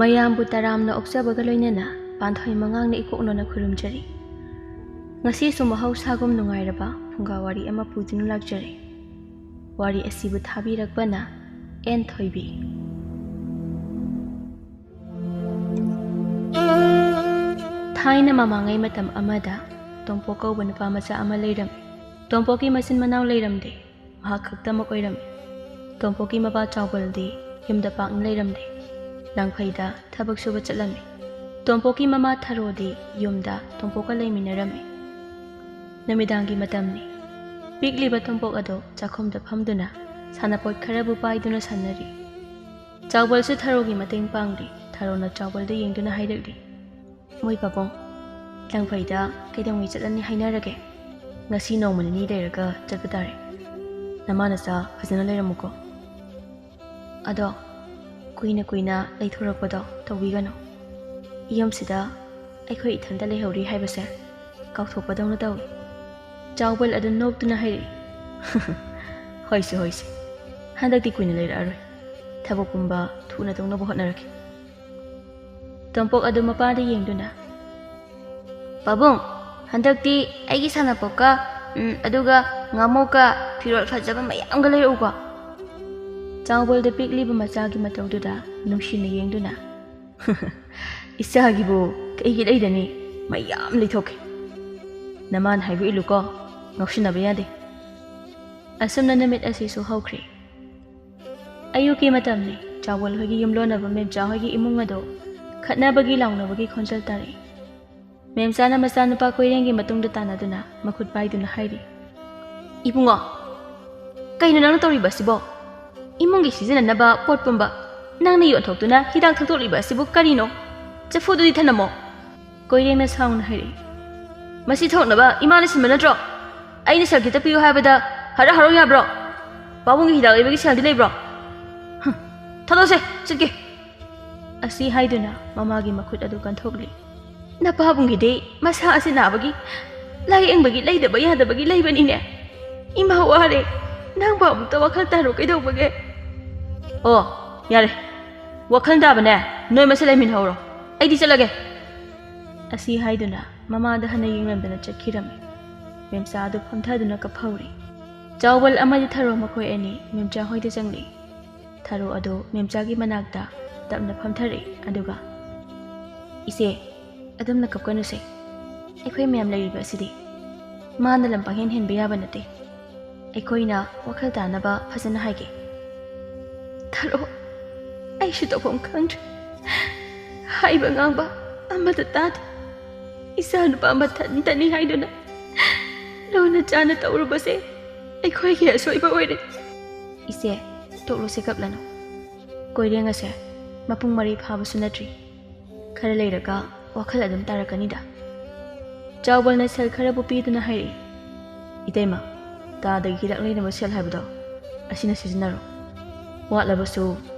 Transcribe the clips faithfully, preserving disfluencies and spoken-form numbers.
ꯃꯌꯥꯝꯕꯨ ꯇꯔꯥꯝꯅ ꯑꯣꯛꯆꯕꯒ ꯂꯣꯏꯅꯅ ꯄꯥꯟꯊꯣꯏ ꯃꯉꯥꯡꯅ ꯏꯀꯣꯛꯅꯣꯅ ꯈꯨꯔꯨꯝꯖꯔꯤ꯫ ꯉꯁꯤꯁꯨ ꯃꯍꯧꯁꯥꯒꯨꯝ ꯅꯨꯡꯉꯥꯏꯔꯕ ꯐꯨꯡꯒꯥ ꯋꯥꯔꯤ ꯑꯃ ꯄꯨꯗꯨꯅ ꯂꯥꯛꯆꯔꯤ꯫ ꯋꯥꯔꯤ ꯑꯁꯤꯕꯨ ꯊꯥꯕꯤꯔꯛꯄꯅ ꯑꯦꯟ ꯊꯣꯏꯕꯤ꯫ ꯊꯥꯏꯅ ꯃꯃꯥꯡꯉꯩ ꯃꯇꯝ ꯑꯃꯗ ꯇꯣꯝꯄꯣꯛ ꯀꯧꯕ ꯅꯨꯄꯥ ꯃꯆꯥ ꯑꯃ ꯂꯩꯔꯝꯃꯤ꯫ ꯇꯣꯝꯄꯣꯛꯀꯤ ꯃꯆꯤꯟ ꯃꯅꯥꯎ ꯂꯩꯔꯝꯗꯦ꯫ ꯃꯍꯥꯛ ꯈꯛꯇꯃꯛ ꯑꯣꯏꯔꯝꯃꯤ꯫ ꯇꯣꯝꯄꯣꯛꯀꯤ ꯃꯄꯥ ꯆꯥꯎꯕꯜꯗꯤ ꯌꯨꯝꯗ ꯄꯥꯛꯅ ꯂꯩꯔꯝꯗꯦ꯫ ꯂꯥꯡꯐꯩꯗ ꯊꯕꯛ ꯁꯨꯕ ꯆꯠꯂꯝꯃꯤ꯫ ꯇꯣꯝꯄꯣꯛꯀꯤ ꯃꯃꯥ ꯊꯔꯣꯗꯤ ꯌꯨꯝꯗ ꯇꯣꯝꯄꯣꯛꯀ ꯂꯩꯃꯤꯟꯅꯔꯝꯃꯤ꯫ ꯅꯨꯃꯤꯗꯥꯡꯒꯤ ꯃꯇꯝꯅꯤ꯫ ꯄꯤꯛꯂꯤꯕ ꯇꯣꯝꯄꯣꯛ ꯑꯗꯣ ꯆꯥꯛꯈꯨꯝꯗ ꯐꯝꯗꯨꯅ ꯁꯥꯟꯅꯄꯣꯠ ꯈꯔꯕꯨ ꯄꯥꯏꯗꯨꯅ ꯁꯥꯟꯅꯔꯤ꯫ ꯆꯥꯎꯕꯜꯁꯨ ꯊꯔꯣꯒꯤ ꯃꯇꯦꯡ ꯄꯥꯡꯂꯤ꯫ ꯊꯔꯣꯅ ꯆꯥꯎꯕꯜꯗ ꯌꯦꯡꯗꯨꯅ ꯍꯥꯏꯔꯛꯂꯤ, "ꯃꯣꯏ ꯄꯥꯕꯨꯡ, ꯂꯥꯡꯐꯩꯗ ꯀꯩꯗꯧꯉꯩ ꯆꯠꯂꯅꯤ ꯍꯥꯏꯅꯔꯒꯦ? ꯉꯁꯤ ꯅꯣꯡꯃ ꯅꯤꯅꯤ ꯂꯩꯔꯒ ꯆꯠꯄ ꯇꯥꯔꯦ꯫ ꯅꯃꯥ ꯅꯆꯥ ꯐꯖꯅ ꯂꯩꯔꯝꯃꯨꯀꯣ꯫ ꯑꯗꯣ ꯀꯨꯏꯅ ꯀꯨꯏꯅ ꯂꯩꯊꯣꯔꯛꯄꯗꯣ ꯇꯧꯕꯤꯒꯅꯨ꯫ ꯌꯨꯝꯁꯤꯗ ꯑꯩꯈꯣꯏ ꯏꯊꯟꯇ ꯂꯩꯍꯧꯔꯤ ꯍꯥꯏꯕꯁꯦ ꯀꯥꯎꯊꯣꯛꯄꯗꯧꯅ ꯇꯧꯏ꯫" ꯆꯥꯎꯕꯜ ꯑꯗꯨ ꯅꯣꯛꯇꯨꯅ ꯍꯥꯏꯔꯛꯏ, "ꯍꯣꯏꯁꯦ, ꯍꯣꯏꯁꯦ, ꯍꯟꯗꯛꯇꯤ ꯀꯨꯏꯅ ꯂꯩꯔꯛꯑꯔꯣꯏ꯫ ꯊꯕꯛ ꯄꯨꯝꯕ ꯊꯨꯅ ꯇꯧꯅꯕ ꯍꯣꯠꯅꯔꯛꯀꯦ꯫" ꯇꯣꯝꯄꯣꯛ ꯑꯗꯨ ꯃꯄꯥꯗ ꯌꯦꯡꯗꯨꯅ, "ꯄꯥꯕꯨꯡ, ꯍꯟꯗꯛꯇꯤ ꯑꯩꯒꯤ ꯁꯥꯟꯅꯄꯣꯠꯀ, ꯎꯝ, ꯑꯗꯨꯒ ꯉꯥꯃꯣꯛꯀ ꯐꯤꯔꯣꯜ ꯐꯖꯕ ꯃꯌꯥꯝꯒ ꯂꯩꯔꯛꯎꯀꯣ꯫" ꯆꯥꯎꯕꯜꯗ ꯄꯤꯛꯂꯤꯕ ꯃꯆꯥꯒꯤ ꯃꯇꯧꯗꯨꯗ ꯅꯨꯡꯁꯤꯅ ꯌꯦꯡꯗꯨꯅ, "ꯏꯆꯥꯒꯤꯕꯨ ꯀꯩꯒꯤ ꯂꯩꯗꯅꯤ? ꯃꯌꯥꯝ ꯂꯩꯊꯣꯛꯀꯦ꯫ ꯅꯃꯥꯅ ꯍꯥꯏꯕ ꯏꯜꯂꯨꯀꯣ, ꯉꯥꯎꯁꯤꯟꯅꯕ ꯌꯥꯗꯦ꯫" ꯑꯁꯨꯝꯅ ꯅꯨꯃꯤꯠ ꯑꯁꯤꯁꯨ ꯍꯧꯈ꯭ꯔꯦ꯫ ꯑꯌꯨꯛꯀꯤ ꯃꯇꯝꯅꯤ꯫ ꯆꯥꯎꯕꯜ ꯍꯣꯏꯒꯤ ꯌꯨꯝꯂꯣꯟꯅꯕ ꯃꯦꯝꯆꯥ ꯍꯣꯏꯒꯤ ꯏꯃꯨꯡ ꯑꯗꯨ ꯈꯠꯅꯕꯒꯤ ꯂꯥꯎꯅꯕꯒꯤ ꯈꯣꯟꯖꯦꯜ ꯇꯥꯔꯛꯏ꯫ ꯃꯦꯝꯆꯥꯅ ꯃꯆꯥꯅꯨꯄꯥ ꯀꯣꯏꯔꯦꯡꯒꯤ ꯃꯇꯨꯡꯗ ꯇꯥꯟꯅꯗꯨꯅ ꯃꯈꯨꯠ ꯄꯥꯏꯗꯨꯅ ꯍꯥꯏꯔꯤ, "ꯏꯕꯨꯡꯉꯣ, ꯀꯩꯅꯣ ꯅꯪꯅ ꯇꯧꯔꯤꯕ ꯑꯁꯤꯕꯣ? ꯏꯃꯨꯡꯒꯤ ꯁꯤꯖꯤꯟꯅꯅꯕ ꯄꯣꯠ ꯄꯨꯝꯕ ꯅꯪꯅ ꯌꯣꯟꯊꯣꯛꯇꯨꯅ ꯍꯤꯗꯥꯛ ꯊꯛꯇꯣꯛꯂꯤꯕ ꯑꯁꯤꯕꯨ ꯀꯔꯤꯅꯣ? ꯆꯐꯨꯗꯨꯗꯤ ꯊꯅꯝꯃꯣ꯫" ꯀꯣꯏꯔꯦꯡꯅ ꯁꯥꯎꯅ ꯍꯥꯏꯔꯛꯏ, "ꯃꯁꯤ ꯊꯣꯛꯅꯕ ꯏꯃꯥꯅ ꯁꯤꯟꯕ ꯅꯠꯇ꯭ꯔꯣ? ꯑꯩꯅ ꯁꯦꯜ ꯈꯤꯇ ꯄꯤꯌꯨ ꯍꯥꯏꯕꯗ ꯍꯔꯥꯎ ꯍꯔꯥꯎ ꯌꯥꯕ꯭ꯔꯣ? ꯄꯥꯕꯨꯡꯒꯤ ꯍꯤꯗꯥꯛ ꯂꯩꯕꯒꯤ ꯁꯦꯜꯗꯤ ꯂꯩꯕ꯭ꯔꯣ? ꯍꯨꯝ, ꯊꯥꯗꯣꯛꯁꯦ, ꯆꯠꯀꯦ꯫" ꯑꯁꯤ ꯍꯥꯏꯗꯨꯅ ꯃꯃꯥꯒꯤ ꯃꯈꯨꯠ ꯑꯗꯨ ꯀꯟꯊꯣꯛꯂꯤ꯫ "ꯅꯄꯥꯕꯨꯡꯒꯤꯗꯤ ꯃꯁꯥ ꯑꯁꯤ ꯅꯥꯕꯒꯤ, ꯂꯥꯌꯦꯡꯕꯒꯤ ꯂꯩꯗꯕ ꯌꯥꯗꯕꯒꯤ ꯂꯩꯕꯅꯤꯅꯦ꯫ ꯏꯃꯥ ꯋꯥꯔꯦ, ꯅꯪꯕꯨ ꯑꯃꯨꯛꯇ ꯋꯥꯈꯜ ꯇꯥꯔꯣ ꯀꯩꯗꯧꯕꯒꯦ?" "ꯑꯣ, ꯌꯥꯔꯦ, "ꯋꯥꯈꯜ ꯇꯥꯕꯅꯦ, ꯅꯣꯏ ꯃꯁꯦꯟ ꯂꯩꯃꯤꯟꯅꯍꯧꯔꯣ, ꯑꯩꯗꯤ ꯆꯠꯂꯒꯦ"꯫ ꯑꯁꯤ ꯍꯥꯏꯗꯨꯅ ꯃꯃꯥꯗ ꯍꯟꯅ ꯌꯦꯡꯂꯝꯗꯅ ꯆꯠꯈꯤꯔꯝꯃꯤ꯫ ꯃꯦꯝꯆꯥ ꯑꯗꯨ ꯐꯝꯊꯗꯨꯅ ꯀꯞꯍꯧꯔꯤ꯫ ꯆꯥꯎꯕꯜ ꯑꯃꯗꯤ ꯊꯔꯣ ꯃꯈꯣꯏ ꯑꯅꯤ ꯃꯦꯝꯆꯥ ꯍꯣꯏꯗ ꯆꯪꯂꯛꯏ꯫ ꯊꯔꯣ ꯑꯗꯨ ꯃꯦꯝꯆꯥꯒꯤ ꯃꯅꯥꯛꯇ ꯇꯞꯅ ꯐꯝꯊꯔꯛꯏ, ꯑꯗꯨꯒ, "ꯏꯆꯦ, ꯑꯗꯨꯝꯅ ꯀꯞꯀꯅꯨꯁꯦ꯫ ꯑꯩꯈꯣꯏ ꯃꯌꯥꯝ ꯂꯩꯔꯤꯕ ꯑꯁꯤꯗꯤ꯫ ꯃꯥꯅ ꯂꯝ ꯄꯪꯍꯦꯟ ꯍꯦꯟꯕ ꯌꯥꯕ ꯅꯠꯇꯦ꯫ ꯑꯩꯈꯣꯏꯅ ꯋꯥꯈꯜ ꯇꯥꯅꯕ ꯐꯖꯅ ꯍꯥꯏꯒꯦ"꯫ "ꯊꯔꯣ, ꯑꯩꯁꯨ ꯇꯧꯐꯝ ꯈꯪꯗ꯭ꯔꯦ꯫ ꯍꯥꯏꯕ ꯉꯥꯡꯕ ꯑꯃꯠꯇ ꯇꯥꯗꯦ꯫ ꯏꯆꯥ ꯅꯨꯄꯥ ꯃꯊꯟꯇꯅꯤ ꯍꯥꯏꯗꯨꯅ ꯂꯨꯅ ꯆꯥꯅ ꯇꯧꯔꯨꯕꯁꯦ ꯑꯩꯈꯣꯏꯒꯤ ꯑꯁꯣꯏꯕ ꯑꯣꯏꯔꯦ"꯫ "ꯏꯆꯦ, ꯇꯣꯛꯂꯨꯁꯦ, ꯀꯞꯂꯅꯨ꯫ ꯀꯣꯏꯔꯦꯡ ꯑꯁꯦ ꯃꯄꯨꯡ ꯃꯔꯩ ꯐꯥꯕꯁꯨ ꯅꯠꯇ꯭ꯔꯤ꯫ ꯈꯔ ꯂꯩꯔꯒ ꯋꯥꯈꯜ ꯑꯗꯨꯝ ꯇꯥꯔꯛꯀꯅꯤꯗ"꯫ ꯆꯥꯎꯕꯜꯅ ꯁꯦꯜ ꯈꯔꯕꯨ ꯄꯤꯗꯨꯅ ꯍꯥꯏꯔꯛꯏ꯫ "ꯏꯇꯩꯃ, ꯇꯥꯗꯒꯤ ꯍꯤꯗꯥꯛ ꯂꯩꯅꯕ ꯁꯦꯜ ꯍꯥꯏꯕꯗꯣ ꯑꯁꯤꯅ ꯁꯤꯖꯤꯟꯅꯔꯣ꯫ ꯋꯥꯠꯂꯕꯁꯨ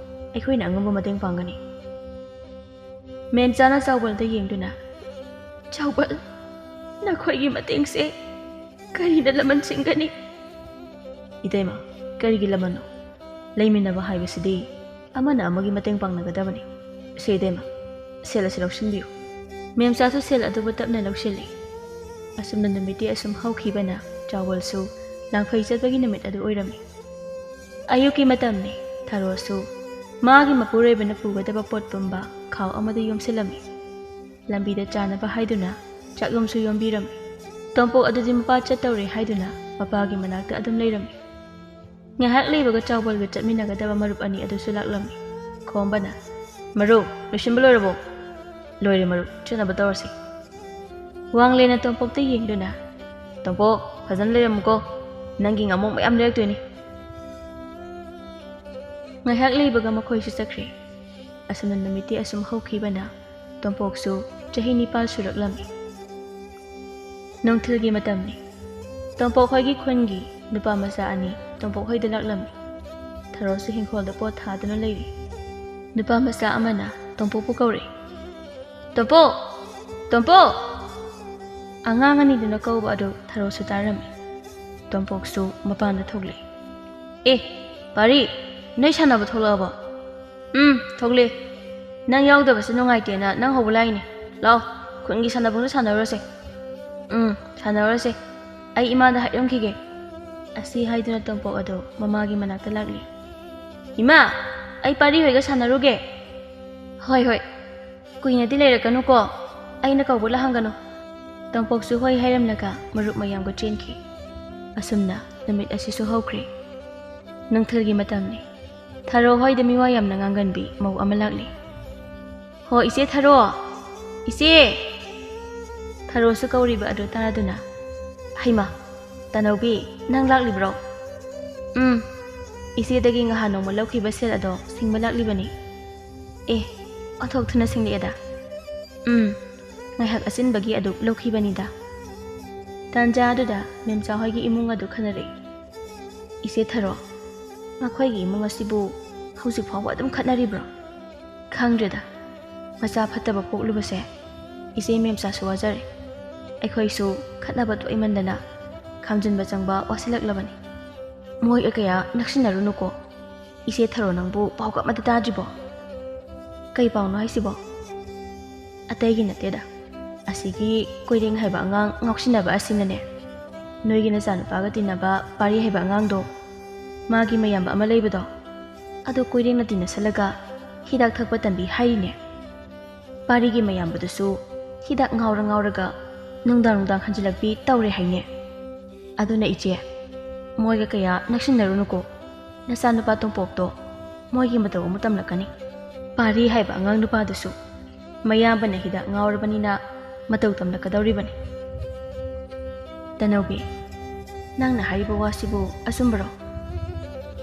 ꯑꯩꯈꯣꯏꯅ ꯑꯉꯝꯕ ꯃꯇꯦꯡ ꯄꯥꯡꯒꯅꯤ"꯫ ꯃꯦꯝꯆꯥꯅ ꯆꯥꯎꯕꯜꯗ ꯌꯦꯡꯗꯨꯅ, "ꯆꯥꯎꯕꯜ, ꯅꯈꯣꯏꯒꯤ ꯃꯇꯦꯡꯁꯦ ꯀꯔꯤꯅ ꯂꯃꯟ ꯆꯤꯡꯒꯅꯤ?" "ꯏꯇꯩꯃ, ꯀꯔꯤꯒꯤ ꯂꯃꯟꯅꯣ? ꯂꯩꯃꯤꯟꯅꯕ ꯍꯥꯏꯕꯁꯤꯗꯤ ꯑꯃꯅ ꯑꯃꯒꯤ ꯃꯇꯦꯡ ꯄꯥꯡꯅꯒꯗꯕꯅꯤ꯫ ꯁꯦ ꯏꯇꯩꯃ, ꯁꯦꯜ ꯑꯁꯤ ꯂꯧꯁꯤꯟꯕꯤꯌꯨ"꯫ ꯃꯦꯝꯆꯥꯁꯨ ꯁꯦꯜ ꯑꯗꯨꯕꯨ ꯇꯞꯅ ꯂꯧꯁꯤꯜꯂꯤ꯫ ꯑꯁꯨꯝꯅ ꯅꯨꯃꯤꯠꯇꯤ ꯑꯁꯨꯝ ꯍꯧꯈꯤꯕꯅ ꯆꯥꯎꯕꯜꯁꯨ ꯂꯥꯡꯐꯩ ꯆꯠꯄꯒꯤ ꯅꯨꯃꯤꯠ ꯑꯗꯨ ꯑꯣꯏꯔꯝꯃꯤ꯫ ꯑꯌꯨꯛꯀꯤ ꯃꯇꯝꯅꯤ꯫ ꯊꯔꯣꯁꯨ ꯃꯥꯒꯤ ꯃꯄꯨꯔꯣꯏꯕꯅ ꯄꯨꯒꯗꯕ ꯄꯣꯠ ꯄꯨꯝꯕ ꯈꯥꯎ ꯑꯃꯗ ꯌꯣꯝꯁꯤꯜꯂꯝꯃꯤ꯫ ꯂꯝꯕꯤꯗ ꯆꯥꯅꯕ ꯍꯥꯏꯗꯨꯅ ꯆꯥꯛꯌꯣꯝꯁꯨ ꯌꯣꯝꯕꯤꯔꯝꯃꯤ꯫ ꯇꯣꯝꯄꯣꯛ ꯑꯗꯨꯗꯤ ꯃꯄꯥ ꯆꯠꯇꯧꯔꯦ ꯍꯥꯏꯗꯨꯅ ꯃꯄꯥꯒꯤ ꯃꯅꯥꯛꯇ ꯑꯗꯨꯝ ꯂꯩꯔꯝꯃꯤ꯫ ꯉꯥꯏꯍꯥꯛ ꯂꯩꯕꯒ ꯆꯥꯎꯕꯜꯒ ꯆꯠꯃꯤꯟꯅꯒꯗꯕ ꯃꯔꯨꯞ ꯑꯅꯤ ꯑꯗꯨꯁꯨ ꯂꯥꯛꯂꯝꯃꯤ꯫ ꯈꯣꯝꯕꯅ, "ꯃꯔꯨꯞ, ꯂꯣꯏꯁꯤꯟꯕ ꯂꯣꯏꯔꯕꯣ?" "ꯂꯣꯏꯔꯦ ꯃꯔꯨꯞ, ꯆꯠꯅꯕ ꯇꯧꯔꯁꯤ"꯫ ꯋꯥꯡꯂꯦꯟꯅ ꯇꯣꯝꯄꯣꯛꯇ ꯌꯦꯡꯗꯨꯅ, "ꯇꯣꯝꯄꯣꯛ, ꯐꯖꯅ ꯂꯩꯔꯝꯃꯨꯀꯣ, ꯅꯪꯒꯤ ꯉꯥꯃꯣꯛ ꯃꯌꯥꯝ ꯂꯩꯔꯛꯇꯣꯏꯅꯤ"꯫ ꯉꯥꯏꯍꯥꯛ ꯂꯩꯕꯒ ꯃꯈꯣꯏꯁꯨ ꯆꯠꯈ꯭ꯔꯦ꯫ ꯑꯁꯨꯝꯅ ꯅꯨꯃꯤꯠꯇꯤ ꯑꯁꯨꯝ ꯍꯧꯈꯤꯕꯅ ꯇꯣꯝꯄꯣꯛꯁꯨ ꯆꯍꯤ ꯅꯤꯄꯥꯜ ꯁꯨꯔꯛꯂꯝꯃꯤ꯫ ꯅꯨꯡꯊꯤꯜꯒꯤ ꯃꯇꯝꯅꯤ꯫ ꯇꯣꯝꯄꯣꯛ ꯍꯣꯏꯒꯤ ꯈꯨꯟꯒꯤ ꯅꯨꯄꯥ ꯃꯆꯥ ꯑꯅꯤ ꯇꯣꯝꯄꯣꯛ ꯍꯣꯏꯗ ꯂꯥꯛꯂꯝꯃꯤ꯫ ꯊꯔꯣꯁꯨ ꯍꯤꯡꯈꯣꯜꯗ ꯄꯣꯠ ꯊꯥꯗꯨꯅ ꯂꯩꯔꯤ꯫ ꯅꯨꯄꯥ ꯃꯆꯥ ꯑꯃꯅ ꯇꯣꯝꯄꯣꯛꯄꯨ ꯀꯧꯔꯛꯏ, "ꯇꯣꯝꯄꯣꯛ! ꯇꯣꯝꯄꯣꯛ!" ꯑꯉꯥꯡ ꯑꯅꯤꯗꯨꯅ ꯀꯧꯕ ꯑꯗꯨ ꯊꯔꯣꯁꯨ ꯇꯥꯔꯝꯃꯤ꯫ ꯇꯣꯝꯄꯣꯛꯁꯨ ꯃꯄꯥꯟꯗ ꯊꯣꯛꯂꯛꯏ꯫ "ꯑꯦ, ꯄꯥꯔꯤ, ꯅꯣꯏ ꯁꯥꯟꯅꯕ ꯊꯣꯛꯂꯛꯑꯕꯣ?" ꯎꯝ, ꯊꯣꯛꯂꯦ꯫ ꯅꯪ ꯌꯥꯎꯗꯕꯁꯦ ꯅꯨꯡꯉꯥꯏꯇꯦꯅ ꯅꯪ ꯍꯧꯕ ꯂꯥꯛꯏꯅꯦ꯫ ꯂꯥꯛꯑꯣ, ꯈꯨꯟꯒꯤ ꯁꯥꯟꯅꯐꯝꯗ ꯁꯥꯟꯅꯔꯨꯔꯁꯦ꯫ ꯎꯝ, ꯁꯥꯟꯅꯔꯨꯔꯁꯦ꯫ ꯑꯩ ꯏꯃꯥꯗ ꯍꯥꯏꯔꯝꯈꯤꯒꯦ꯫ ꯑꯁꯤ ꯍꯥꯏꯗꯨꯅ ꯇꯣꯝꯄꯣꯛ ꯑꯗꯨ ꯃꯃꯥꯒꯤ ꯃꯅꯥꯛꯇ ꯂꯥꯛꯂꯤ꯫ "ꯏꯃꯥ, ꯑꯩ ꯄꯥꯔꯤ ꯍꯣꯏꯒ ꯁꯥꯟꯅꯔꯨꯒꯦ꯫" "ꯍꯣꯏ, ꯍꯣꯏ꯫ ꯀꯨꯏꯅꯗꯤ ꯂꯩꯔꯛꯀꯅꯨꯀꯣ꯫ ꯑꯩꯅ ꯀꯧꯕ ꯂꯥꯛꯍꯟꯒꯅꯨ꯫" ꯇꯣꯝꯄꯣꯛꯁꯨ ꯍꯣꯏ ꯍꯥꯏꯔꯝꯂꯒ ꯃꯔꯨꯞ ꯃꯌꯥꯝꯒ ꯆꯦꯟꯈꯤ꯫ ꯑꯁꯨꯝꯅ ꯅꯨꯃꯤꯠ ꯑꯁꯤꯁꯨ ꯍꯧꯈ꯭ꯔꯦ꯫ ꯅꯨꯡꯊꯤꯜꯒꯤ ꯃꯇꯝꯅꯤ꯫ ꯊꯔꯣ ꯍꯣꯏꯗ ꯃꯤꯋꯥ ꯌꯥꯝꯅ ꯉꯥꯡꯒꯟꯕꯤ ꯃꯧ ꯑꯃ ꯂꯥꯛꯂꯤ꯫ "ꯍꯣ, ꯏꯆꯦ ꯊꯔꯣ! ꯏꯆꯦ!" ꯊꯔꯣꯁꯨ ꯀꯧꯔꯤꯕ ꯑꯗꯨ ꯇꯥꯗꯨꯅ, "ꯍꯩꯃꯥ, ꯇꯥꯅꯧꯕꯤ, ꯅꯪ ꯂꯥꯛꯂꯤꯕ꯭ꯔꯣ?" "ꯎꯝ, ꯏꯆꯦꯗꯒꯤ ꯉꯍꯥꯟ ꯅꯣꯡꯃ ꯂꯧꯈꯤꯕ ꯁꯦꯜ ꯑꯗꯣ ꯁꯤꯡꯕ ꯂꯥꯛꯂꯤꯕꯅꯤ꯫" "ꯑꯦ, ꯑꯣꯟꯊꯣꯛ ꯊꯨꯅ ꯁꯤꯡꯂꯛꯑꯦꯗ꯫" "ꯎꯝ, ꯉꯥꯏꯍꯥꯛ ꯑꯆꯤꯟꯕꯒꯤ ꯑꯗꯨ ꯂꯧꯈꯤꯕꯅꯤꯗ꯫" ꯇꯥꯟꯖꯥ ꯑꯗꯨꯗ ꯃꯦꯝꯆꯥ ꯍꯣꯏꯒꯤ ꯏꯃꯨꯡ ꯑꯗꯨ ꯈꯟꯅꯔꯛꯏ꯫ "ꯏꯆꯦ ꯊꯔꯣ, ꯃꯈꯣꯏꯒꯤ ꯏꯃꯨꯡ ꯑꯁꯤꯕꯨ ꯍꯧꯖꯤꯛ ꯐꯥꯎꯕ ꯑꯗꯨꯝ ꯈꯠꯅꯔꯤꯕ꯭ꯔꯣ? ꯈꯪꯗ꯭ꯔꯦꯗ, ꯃꯆꯥ ꯐꯠꯇꯕ ꯄꯣꯛꯂꯨꯕꯁꯦ ꯏꯆꯦ ꯃꯦꯝꯆꯥꯁꯨ ꯋꯥꯖꯔꯦ꯫ ꯑꯩꯈꯣꯏꯁꯨ ꯈꯠꯅꯕ ꯇꯣꯏꯃꯟꯗꯅ ꯈꯥꯝꯖꯤꯟꯕ ꯆꯪꯕ ꯋꯥꯁꯤꯜꯂꯛꯂꯕꯅꯤ꯫ ꯃꯣꯏꯒ ꯀꯌꯥ ꯅꯛꯁꯤꯟꯅꯔꯨꯅꯨꯀꯣ꯫ ꯏꯆꯦ ꯊꯔꯣ, ꯅꯪꯕꯨ ꯄꯥꯎꯒ ꯑꯃꯠꯇ ꯇꯥꯗ꯭ꯔꯤꯕꯣ?" "ꯀꯩ ꯄꯥꯎꯅꯣ ꯍꯥꯏꯁꯤꯕꯣ?" "ꯑꯇꯩꯒꯤ ꯅꯠꯇꯦꯗ, ꯑꯁꯤꯒꯤ ꯀꯣꯏꯔꯦꯡ ꯍꯥꯏꯕ ꯑꯉꯥꯡ ꯉꯥꯎꯁꯤꯟꯅꯕ ꯑꯁꯤꯅꯅꯦ, ꯅꯣꯏꯒꯤ ꯅꯆꯥꯅꯨꯄꯥꯒ ꯇꯤꯟꯅꯕ ꯄꯥꯔꯤ ꯍꯥꯏꯕ ꯑꯉꯥꯡꯗꯣ, ꯃꯥꯒꯤ ꯃꯌꯥꯝꯕ ꯑꯃ ꯂꯩꯕꯗꯣ, ꯑꯗꯣ ꯀꯣꯏꯔꯦꯡꯅ ꯇꯤꯟꯅꯁꯜꯂꯒ ꯍꯤꯗꯥꯛ ꯊꯛꯄ ꯇꯝꯕꯤ ꯍꯥꯏꯔꯤꯅꯦ꯫ ꯄꯥꯔꯤꯒꯤ ꯃꯌꯥꯝꯕꯗꯨꯁꯨ ꯍꯤꯗꯥꯛ ꯉꯥꯎꯔ ꯉꯥꯎꯔꯒ ꯅꯨꯡꯗꯥꯡ ꯅꯨꯡꯗꯥꯡ ꯍꯟꯖꯤꯜꯂꯛꯄꯤ ꯇꯧꯔꯦ ꯍꯥꯏꯅꯦ꯫ ꯑꯗꯨꯅ ꯏꯆꯦ, ꯃꯣꯏꯒ ꯀꯌꯥ ꯅꯛꯁꯤꯟꯅꯔꯨꯅꯨꯀꯣ꯫ ꯅꯆꯥꯅꯨꯄꯥ ꯇꯣꯝꯄꯣꯛꯇꯣ ꯃꯣꯏꯒꯤ ꯃꯇꯧ ꯑꯃꯨꯛ ꯇꯝꯂꯛꯀꯅꯤ꯫ ꯄꯥꯔꯤ ꯍꯥꯏꯕ ꯑꯉꯥꯡ ꯅꯨꯄꯥꯗꯨꯁꯨ ꯃꯌꯥꯝꯕꯅ ꯍꯤꯗꯥꯛ ꯉꯥꯎꯔꯕꯅꯤꯅ ꯃꯇꯧ ꯇꯝꯂꯛꯀꯗꯧꯔꯤꯕꯅꯤ꯫" "ꯇꯅꯧꯕꯤ, ꯅꯪꯅ ꯍꯥꯏꯔꯤꯕ ꯋꯥꯁꯤꯕꯨ ꯑꯆꯨꯝꯕꯔꯣ?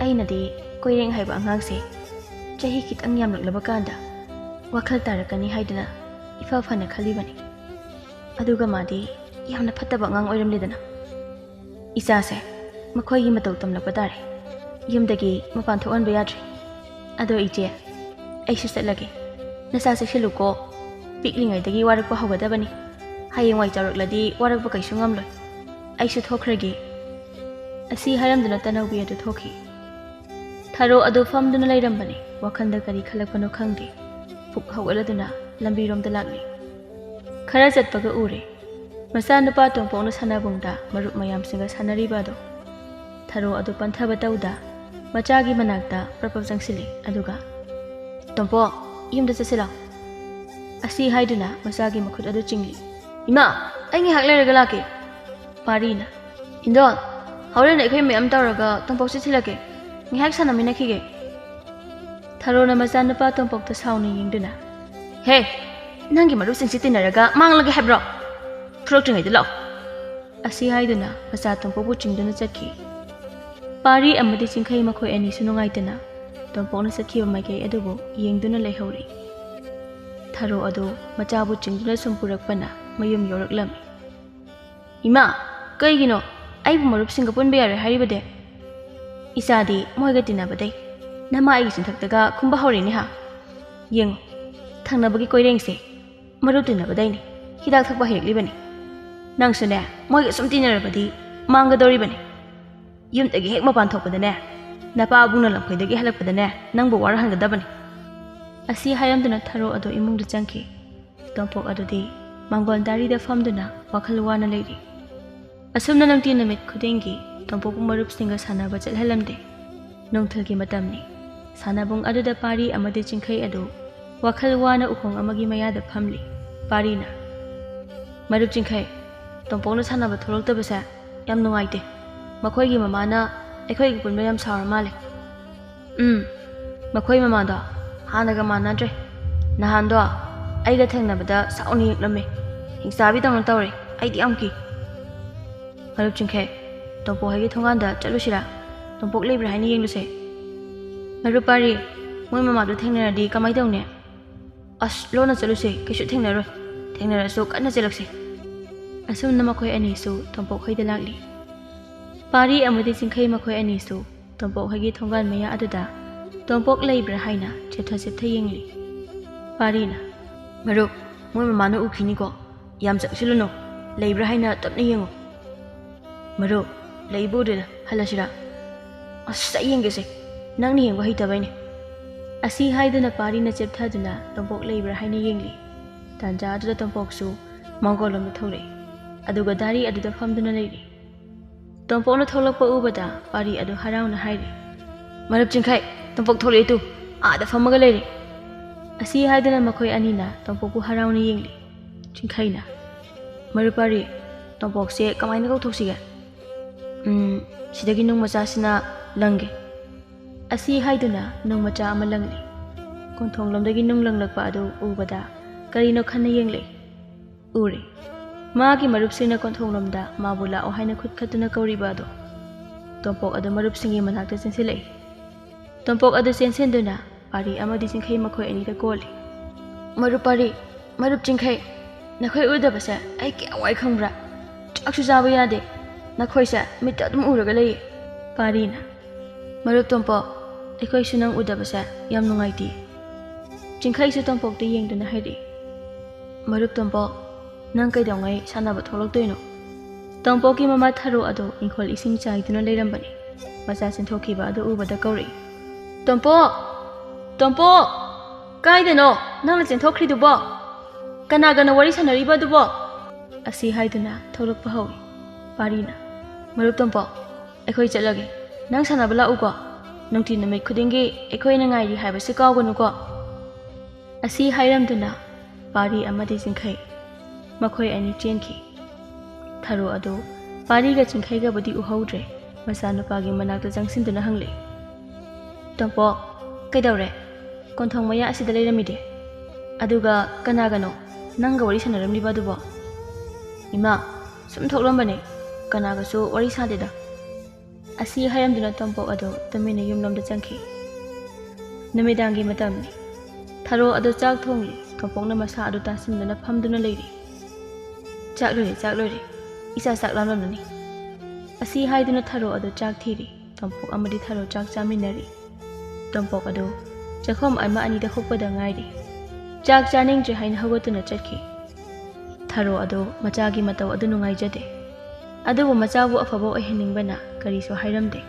ꯑꯩꯅꯗꯤ ꯀꯣꯏꯔꯦꯡ ꯍꯥꯏꯕ ꯑꯉꯥꯡꯁꯦ ꯆꯍꯤ ꯈꯤꯇꯪ ꯌꯥꯝꯂꯛꯂꯕ ꯀꯥꯟꯗ ꯋꯥꯈꯜ ꯇꯥꯔꯛꯀꯅꯤ ꯍꯥꯏꯗꯨꯅ ꯏꯐ ꯐꯅ ꯈꯜꯂꯤꯕꯅꯤ꯫ ꯑꯗꯨꯒ ꯃꯥꯗꯤ ꯌꯥꯝꯅ ꯐꯠꯇꯕ ꯑꯉꯥꯡ ꯑꯣꯏꯔꯝꯂꯦꯗꯅ꯫ ꯏꯆꯥꯁꯦ ꯃꯈꯣꯏꯒꯤ ꯃꯇꯧ ꯇꯝꯂꯛꯄ ꯇꯥꯔꯦ꯫ ꯌꯨꯝꯗꯒꯤ ꯃꯄꯥꯟ ꯊꯣꯛꯍꯟꯕ ꯌꯥꯗ꯭ꯔꯦ꯫ ꯑꯗꯣ ꯏꯆꯦ, ꯑꯩꯁꯨ ꯆꯠꯂꯒꯦ꯫ ꯅꯆꯥ ꯆꯦꯛꯁꯤꯜꯂꯨꯀꯣ꯫ ꯄꯤꯛꯂꯤꯉꯩꯗꯒꯤ ꯋꯥꯔꯛꯄ ꯍꯧꯒꯗꯕꯅꯤ꯫ ꯍꯌꯦꯡꯋꯥꯏ ꯆꯥꯎꯔꯛꯂꯗꯤ ꯋꯥꯔꯛꯄ ꯀꯩꯁꯨ ꯉꯝꯂꯣꯏ꯫ ꯑꯩꯁꯨ ꯊꯣꯛꯈ꯭ꯔꯒꯦ꯫" ꯑꯁꯤ ꯍꯥꯏꯔꯝꯗꯨꯅ ꯇꯅꯧꯕꯤ ꯑꯗꯨ ꯊꯣꯛꯈꯤ꯫ ꯊꯔꯣ ꯑꯗꯨ ꯐꯝꯗꯨꯅ ꯂꯩꯔꯝꯕꯅꯤ꯫ ꯋꯥꯈꯜꯗ ꯀꯔꯤ ꯈꯜꯂꯛꯄꯅꯣ ꯈꯪꯗꯦ, ꯐꯨꯛ ꯍꯧꯒꯠꯂꯗꯨꯅ ꯂꯝꯕꯤꯔꯣꯝꯗ ꯂꯥꯛꯂꯤ꯫ ꯈꯔ ꯆꯠꯄꯒ ꯎꯔꯦ, ꯃꯆꯥꯅꯨꯄꯥ ꯇꯣꯝꯄꯣꯛꯅ ꯁꯥꯟꯅꯕꯨꯡꯗ ꯃꯔꯨꯞ ꯃꯌꯥꯝꯁꯤꯡꯒ ꯁꯥꯟꯅꯔꯤꯕ ꯑꯗꯣ꯫ ꯊꯔꯣ ꯑꯗꯨ ꯄꯟꯊꯕ ꯇꯧꯗ ꯃꯆꯥꯒꯤ ꯃꯅꯥꯛꯇ ꯄ꯭ꯔꯞ ꯄ꯭ꯔꯞ ꯆꯪꯁꯤꯜꯂꯤ, ꯑꯗꯨꯒ, "ꯇꯣꯝꯄꯣꯛ, ꯌꯨꯝꯗ ꯆꯠꯁꯤꯜꯂꯣ" ꯑꯁꯤ ꯍꯥꯏꯗꯨꯅ ꯃꯆꯥꯒꯤ ꯃꯈꯨꯠ ꯑꯗꯨ ꯆꯤꯡꯂꯤ꯫ "ꯏꯃꯥ, ꯑꯩ ꯉꯥꯏꯍꯥꯛ ꯂꯩꯔꯒ ꯂꯥꯛꯀꯦ" ꯄꯥꯔꯤꯅ꯫ "ꯍꯤꯟꯗꯣꯜ, ꯍꯣꯔꯦꯟ ꯑꯩꯈꯣꯏ ꯃꯌꯥꯝ ꯇꯧꯔꯒ ꯇꯣꯝꯄꯣꯛꯁꯦ ꯊꯤꯜꯂꯛꯀꯦ, ꯉꯥꯏꯍꯥꯛ ꯁꯥꯟꯅꯃꯤꯟꯅꯈꯤꯒꯦ" ꯊꯔꯣꯅ ꯃꯆꯥꯅꯨꯄꯥ ꯇꯣꯝꯄꯣꯛꯇ ꯁꯥꯎꯅ ꯌꯦꯡꯗꯨꯅ꯫ "ꯍꯦ, ꯅꯪꯒꯤ ꯃꯔꯨꯞꯁꯤꯡꯁꯤ ꯇꯤꯟꯅꯔꯒ ꯃꯥꯡꯂꯒꯦ ꯍꯥꯏꯕ꯭ꯔꯣ? ꯐꯨꯔꯛꯇ꯭ꯔꯤꯉꯩꯗ ꯂꯥꯛꯑꯣ" ꯑꯁꯤ ꯍꯥꯏꯗꯨꯅ ꯃꯆꯥ ꯇꯣꯝꯄꯣꯛꯄꯨ ꯆꯤꯡꯗꯨꯅ ꯆꯠꯈꯤ꯫ ꯄꯥꯔꯤ ꯑꯃꯗꯤ ꯆꯤꯡꯈꯩ ꯃꯈꯣꯏ ꯑꯅꯤꯁꯨ ꯅꯨꯡꯉꯥꯏꯇꯅ ꯇꯣꯝꯄꯣꯛꯅ ꯆꯠꯈꯤꯕ ꯃꯥꯏꯀꯩ ꯑꯗꯨꯕꯨ ꯌꯦꯡꯗꯨꯅ ꯂꯩꯍꯧꯔꯤ꯫ ꯊꯔꯣ ꯑꯗꯨ ꯃꯆꯥꯕꯨ ꯆꯤꯡꯗꯨꯅ ꯁꯨꯝ ꯄꯨꯔꯛꯄꯅ ꯃꯌꯨꯝ ꯌꯧꯔꯛꯂꯝꯃꯤ꯫ "ꯏꯃꯥ, ꯀꯩꯒꯤꯅꯣ ꯑꯩꯕꯨ ꯃꯔꯨꯞꯁꯤꯡꯒ ꯄꯨꯟꯕ ꯌꯥꯔꯣꯏ ꯍꯥꯏꯔꯤꯕꯗꯤ? ꯏꯆꯥꯗꯤ ꯃꯣꯏꯒ ꯇꯤꯟꯅꯕꯗꯩ ꯅꯃꯥ ꯑꯩꯒꯤ ꯆꯤꯟꯊꯛꯇꯒ ꯈꯨꯝꯕ ꯍꯧꯔꯦꯅꯦ ꯍꯥ? ꯌꯦꯡꯉꯨ, ꯊꯪꯅꯕꯒꯤ ꯀꯣꯏꯔꯦꯡꯁꯦ ꯃꯔꯨꯞ ꯇꯤꯟꯅꯕꯗꯩꯅꯤ, ꯍꯤꯗꯥꯛ ꯊꯛꯄ ꯍꯩꯔꯛꯂꯤꯕꯅꯤ꯫ ꯅꯪꯁꯨꯅꯦ, ꯃꯣꯏꯒ ꯁꯨꯝ ꯇꯤꯟꯅꯔꯕꯗꯤ ꯃꯥꯡꯒꯗꯧꯔꯤꯕꯅꯤ꯫ ꯌꯨꯝꯗꯒꯤ ꯍꯦꯛ ꯃꯄꯥꯟ ꯊꯣꯛꯄꯗꯅꯦ, ꯅꯄꯥ ꯑꯕꯨꯡꯅ ꯂꯝꯈꯩꯗꯒꯤ ꯍꯜꯂꯛꯄꯗꯅꯦ, ꯅꯪꯕꯨ ꯋꯥꯔꯍꯟꯒꯗꯕꯅꯤ" ꯑꯁꯤ ꯍꯥꯏꯔꯝꯗꯨꯅ ꯊꯔꯣ ꯑꯗꯨ ꯏꯃꯨꯡꯗ ꯆꯪꯈꯤ꯫ ꯇꯣꯝꯄꯣꯛ ꯑꯗꯨꯗꯤ ꯃꯥꯡꯒꯣꯜ ꯗꯥꯔꯤꯗ ꯐꯝꯗꯨꯅ ꯋꯥꯈꯜ ꯋꯥꯅ ꯂꯩꯔꯤ꯫ ꯑꯁꯨꯝꯅ ꯅꯨꯡꯇꯤ ꯅꯨꯃꯤꯠ ꯈꯨꯗꯤꯡꯒꯤ ꯇꯣꯝꯄꯣꯛꯄꯨ ꯃꯔꯨꯞꯁꯤꯡꯒ ꯁꯥꯟꯅꯕ ꯆꯠꯍꯜꯂꯝꯗꯦ꯫ ꯅꯨꯡꯊꯤꯜꯒꯤ ꯃꯇꯝꯅꯤ꯫ ꯁꯥꯟꯅꯕꯨꯡ ꯑꯗꯨꯗ ꯄꯥꯔꯤ ꯑꯃꯗꯤ ꯆꯤꯡꯈꯩ ꯑꯗꯨ ꯋꯥꯈꯜ ꯋꯥꯅ ꯎꯈꯣꯡ ꯑꯃꯒꯤ ꯃꯌꯥꯗ ꯐꯝꯂꯤ꯫ ꯄꯥꯔꯤꯅ, "ꯃꯔꯨꯞ ꯆꯤꯡꯈꯩ, ꯇꯣꯝꯄꯣꯛꯅ ꯁꯥꯟꯅꯕ ꯊꯣꯛꯂꯛꯇꯕꯁꯦ ꯌꯥꯝ ꯅꯨꯡꯉꯥꯏꯇꯦ꯫ ꯃꯈꯣꯏꯒꯤ ꯃꯃꯥꯅ ꯑꯩꯈꯣꯏꯒ ꯄꯨꯟꯕ ꯌꯥꯝ ꯁꯥꯎꯔ ꯃꯥꯜꯂꯦ"꯫ "ꯎꯝ, ꯃꯈꯣꯏ ꯃꯃꯥꯗꯣ ꯍꯥꯟꯅꯒ ꯃꯥꯟꯅꯗ꯭ꯔꯦ꯫ ꯅꯍꯥꯟꯗꯣ ꯑꯩꯒ ꯊꯦꯡꯅꯕꯗ ꯁꯥꯎꯅ ꯌꯦꯛꯂꯝꯃꯦ꯫ ꯍꯤꯡꯆꯥꯕꯤꯗꯧꯅ ꯇꯧꯔꯦ꯫ ꯑꯩꯗꯤ ꯌꯥꯝ ꯀꯤ"꯫ "ꯃꯔꯨꯞ ꯆꯤꯡꯈꯩ, ꯇꯣꯝꯄꯣꯛ ꯍꯣꯏꯒꯤ ꯊꯣꯡꯒꯥꯟꯗ ꯆꯠꯂꯨꯁꯤꯔꯥ? ꯇꯣꯝꯄꯣꯛ ꯂꯩꯕ꯭ꯔꯥ ꯍꯥꯏꯅ ꯌꯦꯡꯂꯨꯁꯦ"꯫ "ꯃꯔꯨꯞ ꯄꯥꯔꯤ, ꯃꯣꯏ ꯃꯃꯥꯗꯣ ꯊꯦꯡꯅꯔꯗꯤ ꯀꯃꯥꯏ ꯇꯧꯅꯤ?" "ꯑꯁ, ꯂꯣꯟꯅ ꯆꯠꯂꯨꯁꯦ, ꯀꯩꯁꯨ ꯊꯦꯡꯅꯔꯣꯏ꯫ ꯊꯦꯡꯅꯔꯁꯨ ꯀꯟꯅ ꯆꯦꯜꯂꯛꯁꯦ"꯫ ꯑꯁꯨꯝꯅ ꯃꯈꯣꯏ ꯑꯅꯤꯁꯨ ꯇꯣꯝꯄꯣꯛ ꯍꯣꯏꯗ ꯂꯥꯛꯂꯤ꯫ ꯄꯥꯔꯤ ꯑꯃꯗꯤ ꯆꯤꯡꯈꯩ ꯃꯈꯣꯏ ꯑꯅꯤꯁꯨ ꯇꯣꯝꯄꯣꯛ ꯍꯣꯏꯒꯤ ꯊꯣꯡꯒꯥꯟ ꯃꯌꯥ ꯑꯗꯨꯗ ꯇꯣꯝꯄꯣꯛ ꯂꯩꯕ꯭ꯔꯥ ꯍꯥꯏꯅ ꯆꯦꯞꯊ ꯆꯦꯞꯊ ꯌꯦꯡꯂꯤ꯫ ꯄꯥꯔꯤꯅ, "ꯃꯔꯨꯞ, ꯃꯣꯏ ꯃꯃꯥꯅ ꯎꯈꯤꯅꯤꯀꯣ꯫ ꯌꯥꯝ ꯆꯪꯁꯤꯜꯂꯨꯅꯨ꯫ ꯂꯩꯕ꯭ꯔꯥ ꯍꯥꯏꯅ ꯇꯞꯅ ꯌꯦꯡꯉꯨ"꯫ "ꯃꯔꯨꯞ, ꯂꯩꯕ ꯎꯗꯦꯗ, ꯍꯜꯂꯁꯤꯔꯥ?" "ꯑꯁ, ꯑꯩ ꯌꯦꯡꯒꯦꯁꯦ꯫ ꯅꯪꯅ ꯌꯦꯡꯕ ꯍꯩꯇꯕꯩꯅꯦ"꯫ ꯑꯁꯤ ꯍꯥꯏꯗꯨꯅ ꯄꯥꯔꯤꯅ ꯆꯦꯞꯊꯗꯨꯅ ꯇꯣꯝꯄꯣꯛ ꯂꯩꯕ꯭ꯔꯥ ꯍꯥꯏꯅ ꯌꯦꯡꯂꯤ꯫ ꯇꯥꯟꯖꯥ ꯑꯗꯨꯗ ꯇꯣꯝꯄꯣꯛꯁꯨ ꯃꯥꯡꯒꯣꯜꯂꯣꯝꯗ ꯊꯣꯛꯂꯛꯏ꯫ ꯑꯗꯨꯒ ꯗꯥꯔꯤ ꯑꯗꯨꯗ ꯐꯝꯗꯨꯅ ꯂꯩꯔꯤ꯫ ꯇꯣꯝꯄꯣꯛꯅ ꯊꯣꯛꯂꯛꯄ ꯎꯕꯗ ꯄꯥꯔꯤ ꯑꯗꯨ ꯍꯔꯥꯎꯅ ꯍꯥꯏꯔꯤ, "ꯃꯔꯨꯞ ꯆꯤꯡꯈꯩ, ꯇꯣꯝꯄꯣꯛ ꯊꯣꯛꯂꯛꯑꯦ ꯇꯨ, ꯑꯥꯗ ꯐꯝꯃꯒ ꯂꯩꯔꯦ!" ꯑꯁꯤ ꯍꯥꯏꯗꯨꯅ ꯃꯈꯣꯏ ꯑꯅꯤꯅ ꯇꯣꯝꯄꯣꯛꯄꯨ ꯍꯔꯥꯎꯅ ꯌꯦꯡꯂꯤ꯫ ꯆꯤꯡꯈꯩꯅ, "ꯃꯔꯨꯞ ꯄꯥꯔꯤ, ꯇꯣꯝꯄꯣꯛꯁꯦ ꯀꯃꯥꯏꯅ ꯀꯧꯊꯣꯛꯁꯤꯒꯦ?" "ꯎꯝ, ꯁꯤꯗꯒꯤ ꯅꯨꯡ ꯃꯆꯥꯁꯤꯅ ꯂꯪꯒꯦ꯫" ꯑꯁꯤ ꯍꯥꯏꯗꯨꯅ ꯅꯨꯡ ꯃꯆꯥ ꯑꯃ ꯂꯪꯂꯤ꯫ ꯀꯣꯟꯊꯣꯡꯂꯣꯝꯗꯒꯤ ꯅꯨꯡ ꯂꯪꯂꯛꯄ ꯑꯗꯨ ꯎꯕꯗ ꯀꯔꯤꯅꯣ ꯈꯟꯅ ꯌꯦꯡꯂꯛꯏ꯫ ꯎꯔꯦ꯫ ꯃꯥꯒꯤ ꯃꯔꯨꯞꯁꯤꯡꯅ ꯀꯣꯟꯊꯣꯡꯂꯣꯝꯗ ꯃꯥꯕꯨ ꯂꯥꯛꯑꯣ ꯍꯥꯏꯅ ꯈꯨꯠ ꯈꯠꯇꯨꯅ ꯀꯧꯔꯤꯕ ꯑꯗꯣ꯫ ꯇꯣꯝꯄꯣꯛ ꯑꯗꯨ ꯃꯔꯨꯞꯁꯤꯡꯒꯤ ꯃꯅꯥꯛꯇ ꯆꯦꯟꯁꯤꯜꯂꯛꯏ꯫ ꯇꯣꯝꯄꯣꯛ ꯑꯗꯨ ꯆꯦꯟꯁꯤꯟꯗꯨꯅ ꯄꯥꯔꯤ ꯑꯃꯗꯤ ꯆꯤꯡꯈꯩ ꯃꯈꯣꯏ ꯑꯅꯤꯗ ꯀꯣꯜꯂꯤ꯫ "ꯃꯔꯨꯞ ꯄꯥꯔꯤ, ꯃꯔꯨꯞ ꯆꯤꯡꯈꯩ, ꯅꯈꯣꯏ ꯎꯗꯕꯁꯦ ꯑꯩ ꯀꯌꯥ ꯋꯥꯏ ꯈꯪꯕ꯭ꯔꯥ? ꯆꯥꯛꯁꯨ ꯆꯥꯕ ꯌꯥꯗꯦ꯫ ꯅꯈꯣꯏꯁꯦ ꯃꯤꯠꯇ ꯑꯗꯨꯝ ꯎꯔꯒ ꯂꯩꯌꯦ꯫" ꯄꯥꯔꯤꯅ, "ꯃꯔꯨꯞ ꯇꯣꯝꯄꯣꯛ, ꯑꯩꯈꯣꯏꯁꯨ ꯅꯪ ꯎꯗꯕꯁꯦ ꯌꯥꯝ ꯅꯨꯡꯉꯥꯏꯇꯦ꯫" ꯆꯤꯡꯈꯩꯁꯨ ꯇꯣꯝꯄꯣꯛꯇ ꯌꯦꯡꯗꯨꯅ ꯍꯥꯏꯔꯛꯏ, "ꯃꯔꯨꯞ ꯇꯣꯝꯄꯣꯛ, ꯅꯪ ꯀꯩꯗꯧꯉꯩ ꯁꯥꯟꯅꯕ ꯊꯣꯛꯂꯛꯇꯣꯏꯅꯣ?" ꯇꯣꯝꯄꯣꯛꯀꯤ ꯃꯃꯥ ꯊꯔꯣ ꯑꯗꯨ ꯏꯪꯈꯣꯜ ꯏꯁꯤꯡ ꯆꯥꯏꯗꯨꯅ ꯂꯩꯔꯝꯕꯅꯤ꯫ ꯃꯆꯥ ꯆꯦꯟꯊꯣꯛꯈꯤꯕ ꯑꯗꯨ ꯎꯕꯗ ꯀꯧꯔꯛꯏ, "ꯇꯣꯝꯄꯣꯛ! ꯇꯣꯝꯄꯣꯛ! ꯀꯥꯏꯗꯅꯣ ꯅꯪꯅ ꯆꯦꯟꯊꯣꯛꯈ꯭ꯔꯤꯗꯨꯕꯣ? ꯀꯅꯥꯒꯅꯣ ꯋꯥꯔꯤ ꯁꯥꯟꯅꯔꯤꯕ ꯑꯗꯨꯕꯣ?" ꯑꯁꯤ ꯍꯥꯏꯗꯨꯅ ꯊꯣꯛꯂꯛꯄ ꯍꯧꯏ꯫ ꯄꯥꯔꯤꯅ, "ꯃꯔꯨꯞ ꯇꯣꯝꯄꯣꯛ, ꯑꯩꯈꯣꯏ ꯆꯠꯂꯒꯦ꯫ ꯅꯪ ꯁꯥꯟꯅꯕ ꯂꯥꯛꯎꯀꯣ꯫ ꯅꯨꯡꯇꯤ ꯅꯨꯃꯤꯠ ꯈꯨꯗꯤꯡꯒꯤ ꯑꯩꯈꯣꯏꯅ ꯉꯥꯏꯔꯤ ꯍꯥꯏꯕꯁꯤ ꯀꯥꯎꯒꯅꯨꯀꯣ꯫" ꯑꯁꯤ ꯍꯥꯏꯔꯝꯗꯨꯅ ꯄꯥꯔꯤ ꯑꯃꯗꯤ ꯆꯤꯡꯈꯩ ꯃꯈꯣꯏ ꯑꯅꯤ ꯆꯦꯟꯈꯤ꯫ ꯊꯔꯣ ꯑꯗꯨ ꯄꯥꯔꯤꯒ ꯆꯤꯡꯈꯩꯒꯕꯨꯗꯤ ꯎꯍꯧꯗ꯭ꯔꯦ꯫ ꯃꯆꯥꯅꯨꯄꯥꯒꯤ ꯃꯅꯥꯛꯇ ꯆꯪꯁꯤꯟꯗꯨꯅ ꯍꯪꯂꯛꯏ, "ꯇꯣꯝꯄꯣꯛ, ꯀꯩꯗꯧꯔꯦ? ꯀꯣꯟꯊꯣꯡ ꯃꯌꯥ ꯑꯁꯤꯗ ꯂꯩꯔꯝꯃꯤꯗꯤ? ꯑꯗꯨꯒ ꯀꯅꯥꯒꯅꯣ ꯅꯪꯒ ꯋꯥꯔꯤ ꯁꯥꯟꯅꯔꯝꯂꯤꯕ ꯑꯗꯨꯕꯣ?" "ꯏꯃꯥ, ꯁꯨꯝ ꯊꯣꯛꯂꯝꯕꯅꯦ, ꯀꯅꯥꯒꯁꯨ ꯋꯥꯔꯤ ꯁꯥꯗꯦꯗ꯫" ꯑꯁꯤ ꯍꯥꯏꯔꯝꯗꯨꯅ ꯇꯣꯝꯄꯣꯛ ꯑꯗꯨ ꯇꯨꯃꯤꯟꯅ ꯌꯨꯝꯂꯣꯝꯗ ꯆꯪꯈꯤ꯫ ꯅꯨꯃꯤꯗꯥꯡꯒꯤ ꯃꯇꯝꯅꯤ꯫ ꯊꯔꯣ ꯑꯗꯨ ꯆꯥꯛ ꯊꯣꯡꯂꯤ꯫ ꯇꯣꯝꯄꯣꯛꯅ ꯃꯁꯥ ꯑꯗꯨ ꯇꯥꯁꯤꯟꯗꯨꯅ ꯐꯝꯗꯨꯅ ꯂꯩꯔꯤ꯫ "ꯆꯥꯛ ꯂꯣꯏꯔꯦ, ꯆꯥꯛ ꯂꯣꯏꯔꯦ꯫ ꯏꯆꯥ ꯆꯥꯛ ꯂꯥꯝꯂꯝꯂꯅꯤ꯫" ꯑꯁꯤ ꯍꯥꯏꯗꯨꯅ ꯊꯔꯣ ꯑꯗꯨ ꯆꯥꯛ ꯊꯤꯔꯤ꯫ ꯇꯣꯝꯄꯣꯛ ꯑꯃꯗꯤ ꯊꯔꯣ ꯆꯥꯛ ꯆꯥꯃꯤꯟꯅꯔꯤ꯫ ꯇꯣꯝꯄꯣꯛ ꯑꯗꯨ ꯆꯥꯛꯈꯣꯝ ꯑꯃ ꯑꯅꯤꯗ ꯍꯨꯛꯄꯗ ꯉꯥꯏꯔꯤ꯫ ꯆꯥꯛ ꯆꯥꯅꯤꯡꯗ꯭ꯔꯦ ꯍꯥꯏꯅ ꯍꯧꯒꯠꯇꯨꯅ ꯆꯠꯈꯤ꯫ ꯊꯔꯣ ꯑꯗꯨ ꯃꯆꯥꯒꯤ ꯃꯇꯧ ꯑꯗꯨ ꯅꯨꯡꯉꯥꯏꯖꯗꯦ꯫ ꯑꯗꯨꯕꯨ ꯃꯆꯥꯕꯨ ꯑꯐꯕ ꯑꯣꯏꯍꯟꯅꯤꯡꯕꯅ ꯀꯔꯤꯁꯨ ꯍꯥꯏꯔꯝꯗꯦ꯫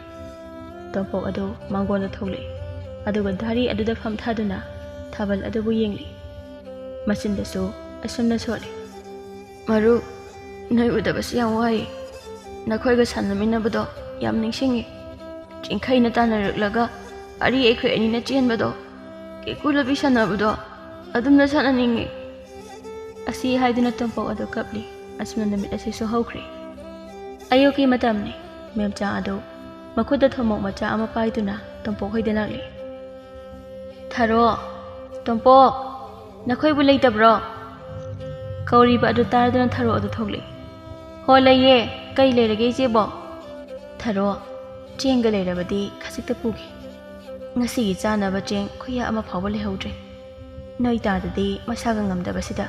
ꯇꯣꯝꯄꯣꯛ ꯑꯗꯨ ꯃꯥꯡꯒꯣꯟꯗ ꯊꯣꯛꯂꯛꯏ꯫ ꯑꯗꯨꯒ ꯙꯥꯔꯤ ꯑꯗꯨꯗ ꯐꯝꯊꯗꯨꯅ ꯊꯥꯕꯜ ꯑꯗꯨꯕꯨ ꯌꯦꯡꯂꯤ꯫ ꯃꯆꯤꯟꯗꯁꯨ ꯑꯁꯨꯝꯅ ꯁꯣꯜꯂꯤ, "ꯃꯔꯨꯞ, ꯅꯣꯏ ꯎꯗꯕꯁꯤ ꯌꯥꯝ ꯋꯥꯏ꯫ ꯅꯈꯣꯏꯒ ꯁꯥꯟꯅꯃꯤꯟꯅꯕꯗꯣ ꯌꯥꯝ ꯅꯤꯡꯁꯤꯡꯉꯤ꯫ ꯆꯤꯡꯈꯩꯅ ꯇꯥꯟꯅꯔꯛꯂꯒ ꯑꯔꯤ ꯑꯩꯈꯣꯏ ꯑꯅꯤꯅ ꯆꯦꯟꯕꯗꯣ, ꯀꯦꯀꯨ ꯂꯣꯠꯄꯤ ꯁꯥꯟꯅꯕꯗꯣ ꯑꯗꯨꯝꯅ ꯁꯥꯟꯅꯅꯤꯡꯉꯤ"꯫ ꯑꯁꯤ ꯍꯥꯏꯗꯨꯅ ꯇꯣꯝꯄꯣꯛ ꯑꯗꯨ ꯀꯞꯂꯤ꯫ ꯑꯁꯨꯝꯅ ꯅꯨꯃꯤꯠ ꯑꯁꯤꯁꯨ ꯍꯧꯈ꯭ꯔꯦ꯫ ꯑꯌꯨꯛꯀꯤ ꯃꯇꯝꯅꯤ꯫ ꯃꯦꯝꯆꯥ ꯑꯗꯨ ꯃꯈꯨꯠꯇ ꯊꯨꯝꯃꯣꯛ ꯃꯆꯥ ꯑꯃ ꯄꯥꯏꯗꯨꯅ ꯇꯣꯝꯄꯣꯛ ꯍꯣꯏꯗ ꯂꯥꯛꯂꯤ꯫ "ꯊꯔꯣ, ꯇꯣꯝꯄꯣꯛ, ꯅꯈꯣꯏꯕꯨ ꯂꯩꯇꯕ꯭ꯔꯣ?" ꯀꯧꯔꯤꯕ ꯑꯗꯨ ꯇꯥꯔꯗꯨꯅ ꯊꯔꯣ ꯑꯗꯨ ꯊꯣꯛꯂꯛꯏ꯫ "ꯍꯣ, ꯂꯩꯌꯦ꯫ ꯀꯩ ꯂꯩꯔꯒꯦ, ꯏꯆꯦꯕꯣ?" "ꯊꯔꯣ, ꯆꯦꯡꯒ ꯂꯩꯔꯕꯗꯤ ꯈꯖꯤꯛꯇ ꯄꯨꯒꯦ꯫ ꯉꯁꯤꯒꯤ ꯆꯥꯅꯕ ꯆꯦꯡ ꯈꯨꯌꯥ ꯑꯃ ꯐꯥꯎꯕ ꯂꯩꯍꯧꯗ꯭ꯔꯦ꯫ ꯅꯣꯏ ꯇꯥꯗꯗꯤ ꯃꯁꯥꯒ ꯉꯝꯗꯕꯁꯤꯗ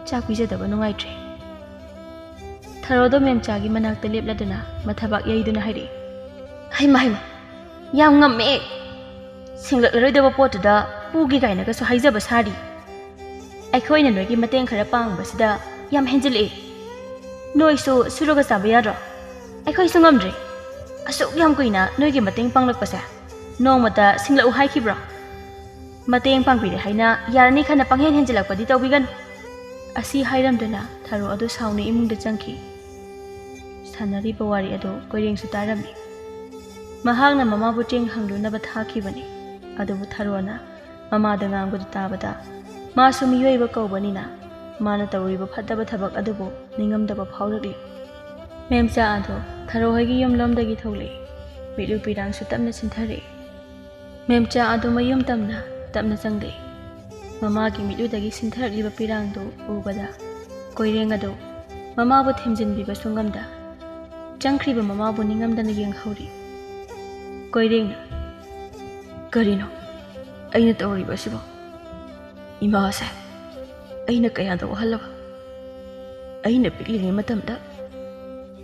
ꯆꯥꯛ ꯄꯤꯖꯗꯕ ꯅꯨꯡꯉꯥꯏꯇ꯭ꯔꯦ"꯫ ꯊꯔꯣꯗꯣ ꯃꯦꯝꯆꯥꯒꯤ ꯃꯅꯥꯛꯇ ꯂꯦꯞꯂꯗꯨꯅ ꯃꯊꯕꯥꯛ ꯌꯩꯗꯨꯅ ꯍꯥꯏꯔꯛꯏ꯫ "ꯍꯩꯃ, ꯍꯩꯃ, ꯌꯥꯝ ꯉꯝꯃꯦ! ꯁꯤꯡꯂꯛꯂꯔꯣꯏꯗꯕ ꯄꯣꯠꯇꯨꯗ ꯄꯨꯒꯦ ꯀꯥꯏꯅꯒꯁꯨ ꯍꯥꯏꯖꯕ ꯁꯥꯔꯤ꯫ ꯑꯩꯈꯣꯏꯅ ꯅꯣꯏꯒꯤ ꯃꯇꯦꯡ ꯈꯔ ꯄꯥꯡꯕꯁꯤꯗ ꯌꯥꯝ ꯍꯦꯟꯖꯤꯜꯂꯛꯑꯦ꯫ ꯅꯣꯏꯁꯨ ꯁꯨꯔꯒ ꯆꯥꯕ ꯌꯥꯗ꯭ꯔꯣ? ꯑꯩꯈꯣꯏꯁꯨ ꯉꯝꯗ꯭ꯔꯦ꯫ ꯑꯁꯨꯛ ꯌꯥꯝ ꯀꯨꯏꯅ ꯅꯣꯏꯒꯤ ꯃꯇꯦꯡ ꯄꯥꯡꯂꯛꯄꯁꯦ ꯅꯣꯡꯃꯇ ꯁꯤꯡꯂꯛꯎ ꯍꯥꯏꯈꯤꯕ꯭ꯔꯣ? ꯃꯇꯦꯡ ꯄꯥꯡꯕꯤꯔꯦ ꯍꯥꯏꯅ ꯌꯥꯔꯅꯤ ꯈꯟꯅ ꯄꯪꯍꯦꯟ ꯍꯦꯟꯖꯤꯜꯂꯛꯄꯗꯤ ꯇꯧꯕꯤꯒꯅꯨ"꯫ ꯑꯁꯤ ꯍꯥꯏꯔꯝꯗꯨꯅ ꯊꯔꯣ ꯑꯗꯨ ꯁꯥꯎꯅ ꯏꯃꯨꯡꯗ ꯆꯪꯈꯤ꯫ ꯁꯥꯟꯅꯔꯤꯕ ꯋꯥꯔꯤ ꯑꯗꯨ ꯀꯣꯏꯔꯦꯡꯁꯨ ꯇꯥꯔꯝꯃꯤ꯫ ꯃꯍꯥꯛꯅ ꯃꯃꯥꯕꯨ ꯆꯦꯡ ꯍꯪꯂꯨꯅꯕ ꯊꯥꯈꯤꯕꯅꯤ꯫ ꯑꯗꯨꯕꯨ ꯊꯔꯣꯅ ꯃꯃꯥꯗ ꯉꯥꯡꯕꯗꯨ ꯇꯥꯕꯗ, ꯃꯥꯁꯨ ꯃꯤꯑꯣꯏꯕ ꯀꯧꯕꯅꯤꯅ, ꯃꯥꯅ ꯇꯧꯔꯤꯕ ꯐꯠꯇꯕ ꯊꯕꯛ ꯑꯗꯨꯕꯨ ꯅꯤꯡꯉꯝꯗꯕ ꯐꯥꯎꯔꯛꯂꯤ꯫ ꯃꯦꯝꯆꯥ ꯑꯗꯨ ꯊꯔꯣ ꯍꯣꯏꯒꯤ ꯌꯨꯝꯂꯣꯝꯗꯒꯤ ꯊꯣꯛꯂꯛꯏ꯫ ꯃꯤꯠꯂꯨ ꯄꯤꯔꯥꯡꯁꯨ ꯇꯞꯅ ꯁꯤꯟꯊꯔꯛꯏ꯫ ꯃꯦꯝꯆꯥ ꯑꯗꯨ ꯃꯌꯨꯝ ꯇꯝꯅ ꯇꯞꯅ ꯆꯪꯂꯛꯏ꯫ ꯃꯃꯥꯒꯤ ꯃꯤꯠꯂꯨꯗꯒꯤ ꯁꯤꯟꯊꯔꯛꯂꯤꯕ ꯄꯤꯔꯥꯡꯗꯨ ꯎꯕꯗ, ꯀꯣꯏꯔꯦꯡ ꯑꯗꯨ ꯃꯃꯥꯕꯨ ꯊꯦꯝꯖꯤꯟꯕꯤꯕꯁꯨ ꯉꯝꯗ, ꯆꯪꯈ꯭ꯔꯤꯕ ꯃꯃꯥꯕꯨ ꯅꯤꯡꯉꯝꯗꯅ ꯌꯦꯡꯍꯧꯔꯤ꯫ ꯀꯣꯏꯔꯦꯡꯅ, "ꯀꯔꯤꯅꯣ ꯑꯩꯅ ꯇꯧꯔꯤꯕ ꯑꯁꯤꯕꯣ? ꯏꯃꯥꯁꯦ ꯑꯩꯅ ꯀꯌꯥꯗ ꯋꯥꯍꯜꯂꯕ? ꯑꯩꯅ ꯄꯤꯛꯂꯤꯉꯩ ꯃꯇꯝꯗ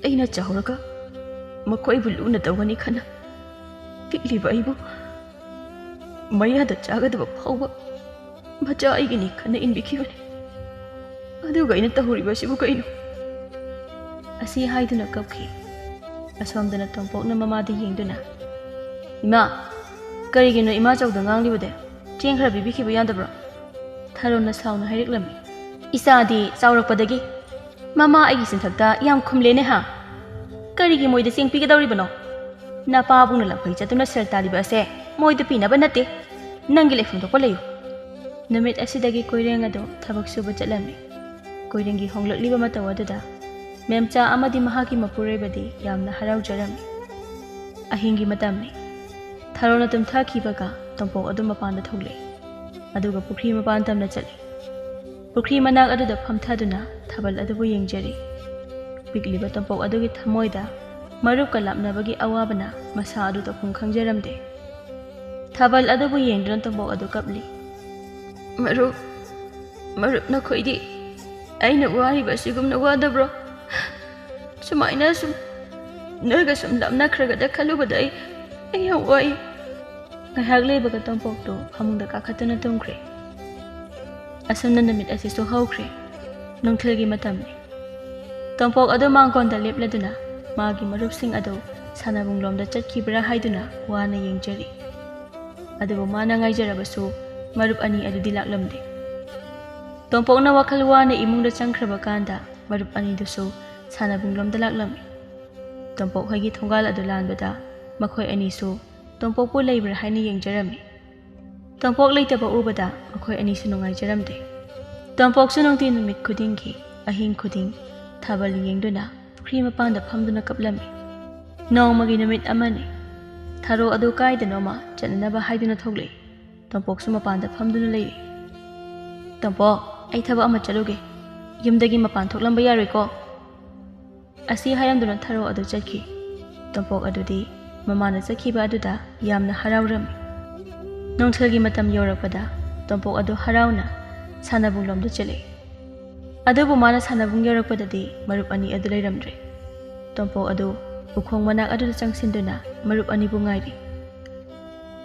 ꯑꯩꯅ ꯆꯥꯎꯔꯒ ꯃꯈꯣꯏꯕꯨ ꯂꯨꯅ ꯇꯧꯒꯅꯤ ꯈꯟꯅ ꯄꯤꯛꯂꯤꯕ ꯑꯩꯕꯨ ꯃꯌꯥꯗ ꯆꯥꯒꯗꯕ ꯐꯥꯎꯕ ꯃꯆꯥ ꯑꯩꯒꯤꯅꯤ ꯈꯟꯅ ꯏꯟꯕꯤꯈꯤꯕꯅꯤ꯫ ꯑꯗꯨꯒ ꯑꯩꯅ ꯇꯧꯔꯤꯕ ꯑꯁꯤꯕꯨ ꯀꯩꯅꯣ?" ꯑꯁꯤ ꯍꯥꯏꯗꯨꯅ ꯀꯞꯈꯤ꯫ ꯑꯁꯣꯝꯗꯅ ꯇꯣꯝꯄꯣꯛꯅ ꯃꯃꯥꯗ ꯌꯦꯡꯗꯨꯅ, "ꯏꯃꯥ, "ꯀꯔꯤꯒꯤꯅꯣ ꯏꯃꯥ ꯆꯧꯗ ꯉꯥꯡꯂꯤꯕꯗꯤ? ꯆꯦꯡ ꯈꯔ ꯄꯤꯕꯤꯈꯤꯕ ꯌꯥꯗꯕ꯭ꯔꯣ?" ꯊꯥꯔꯣꯅ ꯁꯥꯎꯅ ꯍꯥꯏꯔꯛꯂꯝꯃꯤ꯫ "ꯏꯆꯥꯗꯤ ꯆꯥꯎꯔꯛꯄꯗꯒꯤ ꯃꯃꯥ ꯑꯩꯒꯤ ꯆꯤꯟꯊꯛꯇ ꯌꯥꯝ ꯈꯨꯝꯂꯦꯅꯦ ꯍꯥ? ꯀꯔꯤꯒꯤ ꯃꯣꯏꯗ ꯆꯦꯡ ꯄꯤꯒꯗꯧꯔꯤꯕꯅꯣ? ꯅꯄꯥꯕꯨꯡꯅ ꯂꯝꯈꯩ ꯆꯠꯇꯨꯅ ꯁꯦꯜ ꯇꯥꯜꯂꯤꯕ ꯑꯁꯦ ꯃꯣꯏꯗ ꯄꯤꯅꯕ ꯅꯠꯇꯦ꯫ ꯅꯪꯒꯤ ꯂꯩꯐꯝ ꯊꯣꯛꯄ ꯂꯩꯌꯨ꯫" ꯅꯨꯃꯤꯠ ꯑꯁꯤꯗꯒꯤ ꯀꯣꯏꯔꯦꯡ ꯑꯗꯨ ꯊꯕꯛ ꯁꯨꯕ ꯆꯠꯂꯝꯃꯤ꯫ ꯀꯣꯏꯔꯦꯡꯒꯤ ꯍꯣꯡꯂꯛꯂꯤꯕ ꯃꯇꯧ ꯑꯗꯨꯗ ꯃꯦꯝꯆꯥ ꯑꯃꯗꯤ ꯃꯍꯥꯛꯀꯤ ꯃꯄꯨꯔꯣꯏꯕꯗꯤ ꯌꯥꯝꯅ ꯍꯔꯥꯎꯖꯔꯝꯃꯤ꯫ ꯑꯍꯤꯡꯒꯤ ꯃꯇꯝꯅꯤ꯫ ꯊꯥꯔꯣꯅ ꯇꯨꯝꯊꯈꯤꯕꯒ ꯇꯣꯝꯄꯣꯛ ꯑꯗꯨ ꯃꯄꯥꯟꯗ ꯊꯣꯛꯂꯛꯏ꯫ ꯑꯗꯨꯒ ꯄꯨꯈ꯭ꯔꯤ ꯃꯄꯥꯟ ꯇꯝꯅ ꯆꯠꯂꯤ꯫ ꯄꯨꯈ꯭ꯔꯤ ꯃꯅꯥꯛ ꯑꯗꯨꯗ ꯐꯝꯊꯗꯨꯅ ꯊꯥꯕꯜ ꯑꯗꯨꯕꯨ ꯌꯦꯡꯖꯔꯤ꯫ ꯄꯤꯛꯂꯤꯕ ꯇꯣꯝꯄꯣꯛ ꯑꯗꯨꯒꯤ ꯊꯃꯣꯏꯗ ꯃꯔꯨꯞꯀ ꯂꯥꯞꯅꯕꯒꯤ ꯑꯋꯥꯕꯅ ꯃꯁꯥ ꯑꯗꯨ ꯇꯧꯐꯝ ꯈꯪꯖꯔꯝꯗꯦ꯫ ꯊꯥꯕꯜ ꯑꯗꯨꯕꯨ ꯌꯦꯡꯗꯨꯅ ꯇꯣꯝꯄꯣꯛ ꯑꯗꯨ ꯀꯞꯂꯤ꯫ "ꯃꯔꯨꯞ, ꯃꯔꯨꯞ, ꯅꯈꯣꯏꯗꯤ ꯑꯩꯅ ꯋꯥꯔꯤꯕ ꯑꯁꯤꯒꯨꯝꯅ ꯋꯥꯗꯕ꯭ꯔꯣ? ꯁꯨꯃꯥꯏꯅ ꯁꯨꯝ ꯅꯣꯏꯒ ꯁꯨꯝ ꯂꯥꯞꯅꯈ꯭ꯔꯒꯗ ꯈꯜꯂꯨꯕꯗ ꯑꯩ, ꯑꯩ ꯌꯥꯝ ꯋꯥꯏ꯫" ꯉꯥꯏꯍꯥꯛ ꯂꯩꯕꯒ ꯇꯣꯝꯄꯣꯛꯇꯨ ꯐꯃꯨꯡꯗ ꯀꯥꯈꯠꯇꯨꯅ ꯇꯨꯝꯈ꯭ꯔꯦ꯫ ꯑꯁꯨꯝꯅ ꯅꯨꯃꯤꯠ ꯑꯁꯤꯁꯨ ꯍꯧꯈ꯭ꯔꯦ꯫ ꯅꯨꯡꯊꯤꯜꯒꯤ ꯃꯇꯝꯅꯤ꯫ ꯇꯣꯝꯄꯣꯛ ꯑꯗꯨ ꯃꯥꯡꯒꯣꯟꯗ ꯂꯦꯞꯂꯗꯨꯅ ꯃꯥꯒꯤ ꯃꯔꯨꯞꯁꯤꯡ ꯑꯗꯨ ꯁꯥꯟꯅꯕꯨꯡꯂꯣꯝꯗ ꯆꯠꯈꯤꯕ꯭ꯔꯥ ꯍꯥꯏꯗꯨꯅ ꯋꯥꯅ ꯌꯦꯡꯖꯔꯤ꯫ ꯑꯗꯨꯕꯨ ꯃꯥꯅ ꯉꯥꯏꯖꯔꯕꯁꯨ ꯃꯔꯨꯞ ꯑꯅꯤ ꯑꯗꯨꯗꯤ ꯂꯥꯛꯂꯝꯗꯦ꯫ ꯇꯣꯝꯄꯣꯛꯅ ꯋꯥꯈꯜ ꯋꯥꯅ ꯏꯃꯨꯡꯗ ꯆꯪꯈ꯭ꯔꯕ ꯀꯥꯟꯗ ꯃꯔꯨꯞ ꯑꯅꯤꯗꯨꯁꯨ ꯁꯥꯟꯅꯕꯨꯡꯂꯣꯝꯗ ꯂꯥꯛꯂꯝꯃꯤ꯫ ꯇꯣꯝꯄꯣꯛ ꯍꯣꯏꯒꯤ ꯊꯣꯡꯒꯥꯜ ꯑꯗꯨ ꯂꯥꯟꯕꯗ ꯃꯈꯣꯏ ꯑꯅꯤꯁꯨ ꯇꯣꯝꯄꯣꯛꯄꯨ ꯂꯩꯕ꯭ꯔꯥ ꯍꯥꯏꯅ ꯌꯦꯡꯖꯔꯝꯃꯤ꯫ ꯇꯣꯝꯄꯣꯛ ꯂꯩꯇꯕ ꯎꯕꯗ ꯃꯈꯣꯏ ꯑꯅꯤꯁꯨ ꯅꯨꯡꯉꯥꯏꯖꯔꯝꯗꯦ꯫ ꯇꯣꯝꯄꯣꯛꯁꯨ ꯅꯨꯡꯇꯤ ꯅꯨꯃꯤꯠ ꯈꯨꯗꯤꯡꯒꯤ ꯑꯍꯤꯡ ꯈꯨꯗꯤꯡ ꯊꯥꯕꯜ ꯌꯦꯡꯗꯨꯅ ꯄꯨꯈ꯭ꯔꯤ ꯃꯄꯥꯟꯗ ꯐꯝꯗꯨꯅ ꯀꯞꯂꯝꯃꯤ꯫ ꯅꯣꯡꯃꯒꯤ ꯅꯨꯃꯤꯠ ꯑꯃꯅꯤ꯫ ꯊꯥꯔꯣ ꯑꯗꯨ ꯀꯥꯏꯗꯅꯣꯃ ꯆꯠꯅꯅꯕ ꯍꯥꯏꯗꯨꯅ ꯊꯣꯛꯂꯛꯏ꯫ ꯇꯣꯝꯄꯣꯛꯁꯨ ꯃꯄꯥꯟꯗ ꯐꯝꯗꯨꯅ ꯂꯩꯔꯤ꯫ "ꯇꯣꯝꯄꯣꯛ, ꯑꯩ ꯊꯕꯛ ꯑꯃ ꯆꯠꯂꯨꯒꯦ꯫ ꯌꯨꯝꯗꯒꯤ ꯃꯄꯥꯟ ꯊꯣꯛꯂꯝꯕ ꯌꯥꯔꯣꯏꯀꯣ?" ꯑꯁꯤ ꯍꯥꯏꯔꯝꯗꯨꯅ ꯊꯥꯔꯣ ꯑꯗꯨ ꯆꯠꯈꯤ꯫ ꯇꯣꯝꯄꯣꯛ ꯑꯗꯨꯗꯤ ꯃꯃꯥꯅ ꯆꯠꯈꯤꯕ ꯑꯗꯨꯗ ꯌꯥꯝꯅ ꯍꯔꯥꯎꯔꯝꯃꯤ꯫ ꯅꯨꯡꯊꯤꯜꯒꯤ ꯃꯇꯝ ꯌꯧꯔꯛꯄꯗ ꯇꯣꯝꯄꯣꯛ ꯑꯗꯨ ꯍꯔꯥꯎꯅ ꯁꯥꯟꯅꯕꯨꯡꯂꯣꯝꯗ ꯆꯠꯂꯛꯏ꯫ ꯑꯗꯨꯕꯨ ꯃꯥꯅ ꯁꯥꯟꯅꯕꯨꯡ ꯌꯧꯔꯛꯄꯗꯗꯤ ꯃꯔꯨꯞ ꯑꯅꯤ ꯑꯗꯨ ꯂꯩꯔꯝꯗ꯭ꯔꯦ꯫ ꯇꯣꯝꯄꯣꯛ ꯑꯗꯨ ꯎꯈꯣꯡ ꯃꯅꯥꯛ ꯑꯗꯨꯗ ꯆꯪꯁꯤꯟꯗꯨꯅ ꯃꯔꯨꯞ ꯑꯅꯤꯕꯨ ꯉꯥꯏꯔꯤ꯫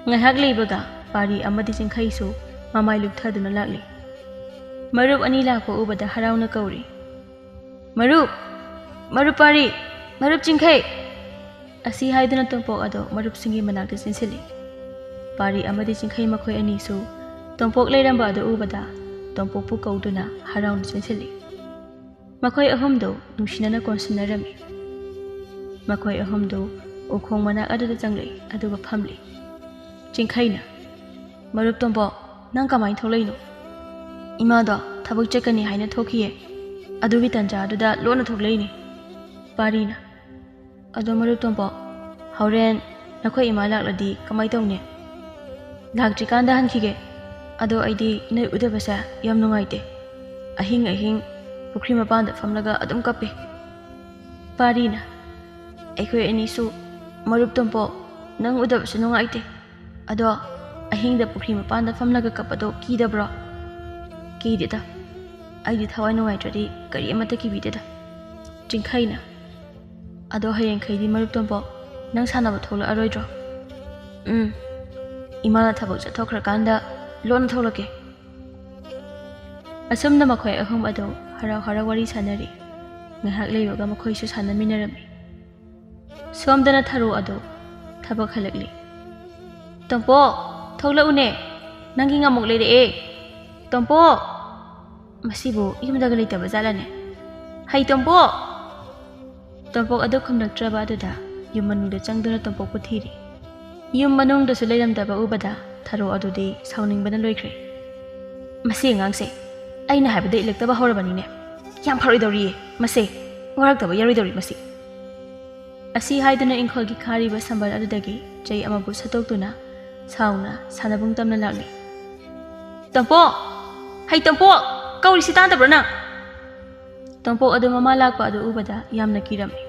ꯉꯥꯏꯍꯥꯛ ꯂꯩꯕꯒ ꯄꯥꯔꯤ ꯑꯃꯗꯤ ꯆꯤꯡꯈꯩꯁꯨ ꯃꯃꯥꯏ ꯂꯨꯞꯊꯗꯨꯅ ꯂꯥꯛꯂꯤ꯫ ꯃꯔꯨꯞ ꯑꯅꯤ ꯂꯥꯛꯄ ꯎꯕꯗ ꯍꯔꯥꯎꯅ ꯀꯧꯔꯤ, "ꯃꯔꯨꯞ! ꯃꯔꯨꯞ ꯄꯥꯔꯤ! ꯃꯔꯨꯞ ꯆꯤꯡꯈꯩ!" ꯑꯁꯤ ꯍꯥꯏꯗꯨꯅ ꯇꯣꯝꯄꯣꯛ ꯑꯗꯨ ꯃꯔꯨꯞꯁꯤꯡꯒꯤ ꯃꯅꯥꯛꯇ ꯆꯦꯟꯁꯤꯜꯂꯤ꯫ ꯄꯥꯔꯤ ꯑꯃꯗꯤ ꯆꯤꯡꯈꯩ ꯃꯈꯣꯏ ꯑꯅꯤꯁꯨ ꯇꯣꯝꯄꯣꯛ ꯂꯩꯔꯝꯕ ꯑꯗꯨ ꯎꯕꯗ ꯇꯣꯝꯄꯣꯛꯄꯨ ꯀꯧꯗꯨꯅ ꯍꯔꯥꯎꯅ ꯆꯦꯟꯁꯤꯜꯂꯤ꯫ ꯃꯈꯣꯏ ꯑꯍꯨꯝꯗꯨ ꯅꯨꯡꯁꯤꯅꯅ ꯀꯣꯟꯁꯤꯟꯅꯔꯝꯃꯤ꯫ ꯃꯈꯣꯏ ꯑꯍꯨꯝꯗꯨ ꯎꯈꯣꯡ ꯃꯅꯥꯛ ꯑꯗꯨꯗ ꯆꯪꯂꯛꯏ, ꯑꯗꯨꯒ ꯐꯝꯂꯤ꯫ ꯆꯤꯡꯈꯩꯅ, "ꯃꯔꯨꯞ ꯇꯣꯝꯄꯣꯛ, ꯅꯪ ꯀꯃꯥꯏꯅ ꯊꯣꯛꯂꯛꯏꯅꯣ?" "ꯏꯃꯥꯗꯣ ꯊꯕꯛ ꯆꯠꯀꯅꯤ ꯍꯥꯏꯅ ꯊꯣꯛꯈꯤꯌꯦ, ꯑꯗꯨꯒꯤ ꯇꯟꯖꯥ ꯑꯗꯨꯗ ꯂꯣꯟꯅ ꯊꯣꯛꯂꯛꯏꯅꯦ꯫" ꯄꯥꯔꯤꯅ, "ꯑꯗꯣ ꯃꯔꯨꯞ ꯇꯣꯝꯄꯣꯛ, ꯍꯣꯔꯦꯟ ꯅꯈꯣꯏ ꯏꯃꯥ ꯂꯥꯛꯂꯗꯤ ꯀꯃꯥꯏ ꯇꯧꯅꯤ? ꯂꯥꯛꯇ꯭ꯔꯤꯀꯥꯟꯗ ꯍꯟꯈꯤꯒꯦ꯫ ꯑꯗꯣ ꯑꯩꯗꯤ ꯅꯣꯏ ꯎꯗꯕꯁꯦ ꯌꯥꯝ ꯅꯨꯡꯉꯥꯏꯇꯦ꯫ ꯑꯍꯤꯡ ꯑꯍꯤꯡ ꯄꯨꯈ꯭ꯔꯤ ꯃꯄꯥꯟꯗ ꯐꯝꯂꯒ ꯑꯗꯨꯝ ꯀꯞꯄꯦ꯫" ꯄꯥꯔꯤꯅ, "ꯑꯩꯈꯣꯏ ꯑꯅꯤꯁꯨ ꯃꯔꯨꯞ ꯇꯣꯝꯄꯣꯛ, ꯅꯪ ꯎꯗꯕꯁꯨ ꯅꯨꯡꯉꯥꯏꯇꯦ꯫ ꯑꯗꯣ ꯑꯍꯤꯡꯗ ꯄꯨꯈ꯭ꯔꯤ ꯃꯄꯥꯟꯗ ꯐꯝꯂꯒ ꯀꯞꯄꯗꯣ ꯀꯤꯗꯕ꯭ꯔꯣ?" "ꯀꯤꯗꯦꯗ꯫ ꯑꯩꯗꯤ ꯊꯋꯥꯏ ꯅꯨꯡꯉꯥꯏꯇ꯭ꯔꯗꯤ ꯀꯔꯤ ꯑꯃꯠꯇ ꯀꯤꯕꯤꯗꯦꯗ꯫" ꯆꯤꯡꯈꯩꯅ, "ꯑꯗꯣ ꯍꯌꯦꯡꯈꯩꯗꯤ ꯃꯔꯨꯞ ꯇꯣꯝꯄꯣꯛ, ꯅꯪ ꯁꯥꯟꯅꯕ ꯊꯣꯛꯂꯛꯑꯔꯣꯏꯗ꯭ꯔꯣ?" "ꯎꯝ, ꯏꯃꯥꯅ ꯊꯕꯛ ꯆꯠꯊꯣꯛꯈ꯭ꯔꯀꯥꯟꯗ ꯂꯣꯟꯅ ꯊꯣꯛꯂꯛꯀꯦ꯫" ꯑꯁꯨꯝꯅ ꯃꯈꯣꯏ ꯑꯍꯨꯝ ꯑꯗꯨ ꯍꯔꯥꯎ ꯍꯔꯥꯎ ꯋꯥꯔꯤ ꯁꯥꯟꯅꯔꯤ꯫ ꯉꯥꯏꯍꯥꯛ ꯂꯩꯕꯒ ꯃꯈꯣꯏꯁꯨ ꯁꯥꯟꯅꯃꯤꯟꯅꯔꯝꯃꯤ꯫ ꯁꯣꯝꯗꯅ ꯊꯔꯣ ꯑꯗꯨ ꯊꯕꯛ ꯍꯜꯂꯛꯂꯤ꯫ "ꯇꯣꯝꯄꯣꯛ, ꯊꯣꯛꯂꯛꯎꯅꯦ, ꯅꯪꯒꯤ ꯉꯥꯃꯨꯛ ꯂꯩꯔꯛꯑꯦ꯫ ꯇꯣꯝꯄꯣꯛ!" "ꯃꯁꯤꯕꯨ ꯌꯨꯝꯗꯒ ꯂꯩꯇꯕ ꯖꯥꯠꯂꯅꯦ? ꯍꯩ ꯇꯣꯝꯄꯣꯛ!" ꯇꯣꯝꯄꯣꯛ ꯑꯗꯨ ꯈꯨꯝꯂꯛꯇ꯭ꯔꯕ ꯑꯗꯨꯗ ꯌꯨꯝ ꯃꯅꯨꯡꯗ ꯆꯪꯗꯨꯅ ꯇꯣꯝꯄꯣꯛꯄꯨ ꯊꯤꯔꯤ꯫ ꯌꯨꯝ ꯃꯅꯨꯡꯗꯁꯨ ꯂꯩꯔꯝꯗꯕ ꯎꯕꯗ ꯊꯔꯣ ꯑꯗꯨꯗꯤ ꯁꯥꯎꯅꯤꯡꯕꯅ ꯂꯣꯏꯈ꯭ꯔꯦ꯫ "ꯃꯁꯤ ꯑꯉꯥꯡꯁꯦ ꯑꯩꯅ ꯍꯥꯏꯕꯗ ꯏꯜꯂꯛꯇꯕ ꯍꯧꯔꯕꯅꯤꯅꯦ꯫ ꯌꯥꯝ ꯐꯔꯣꯏꯗꯧꯔꯤꯌꯦ ꯃꯁꯦ꯫ ꯋꯥꯔꯛꯇꯕ ꯌꯥꯔꯣꯏꯗꯧꯔꯤ ꯃꯁꯤ꯫" ꯑꯁꯤ ꯍꯥꯏꯗꯨꯅ ꯏꯪꯈꯣꯜꯒꯤ ꯈꯥꯔꯤꯕ ꯁꯝꯕꯜ ꯑꯗꯨꯗꯒꯤ ꯆꯩ ꯑꯃꯕꯨ ꯁꯠꯇꯣꯛꯇꯨꯅ ꯁꯥꯎꯅ ꯁꯥꯟꯅꯕꯨꯡ ꯇꯝꯅ ꯂꯥꯛꯂꯤ꯫ "ꯇꯣꯝꯄꯣꯛ! ꯍꯩ ꯇꯣꯝꯄꯣꯛ! ꯀꯧꯔꯤꯁꯤ ꯇꯥꯗꯕ꯭ꯔꯣ ꯅꯪ?" ꯇꯣꯝꯄꯣꯛ ꯑꯗꯨ ꯃꯃꯥ ꯂꯥꯛꯄ ꯑꯗꯨ ꯎꯕꯗ ꯌꯥꯝꯅ ꯀꯤꯔꯝꯃꯤ꯫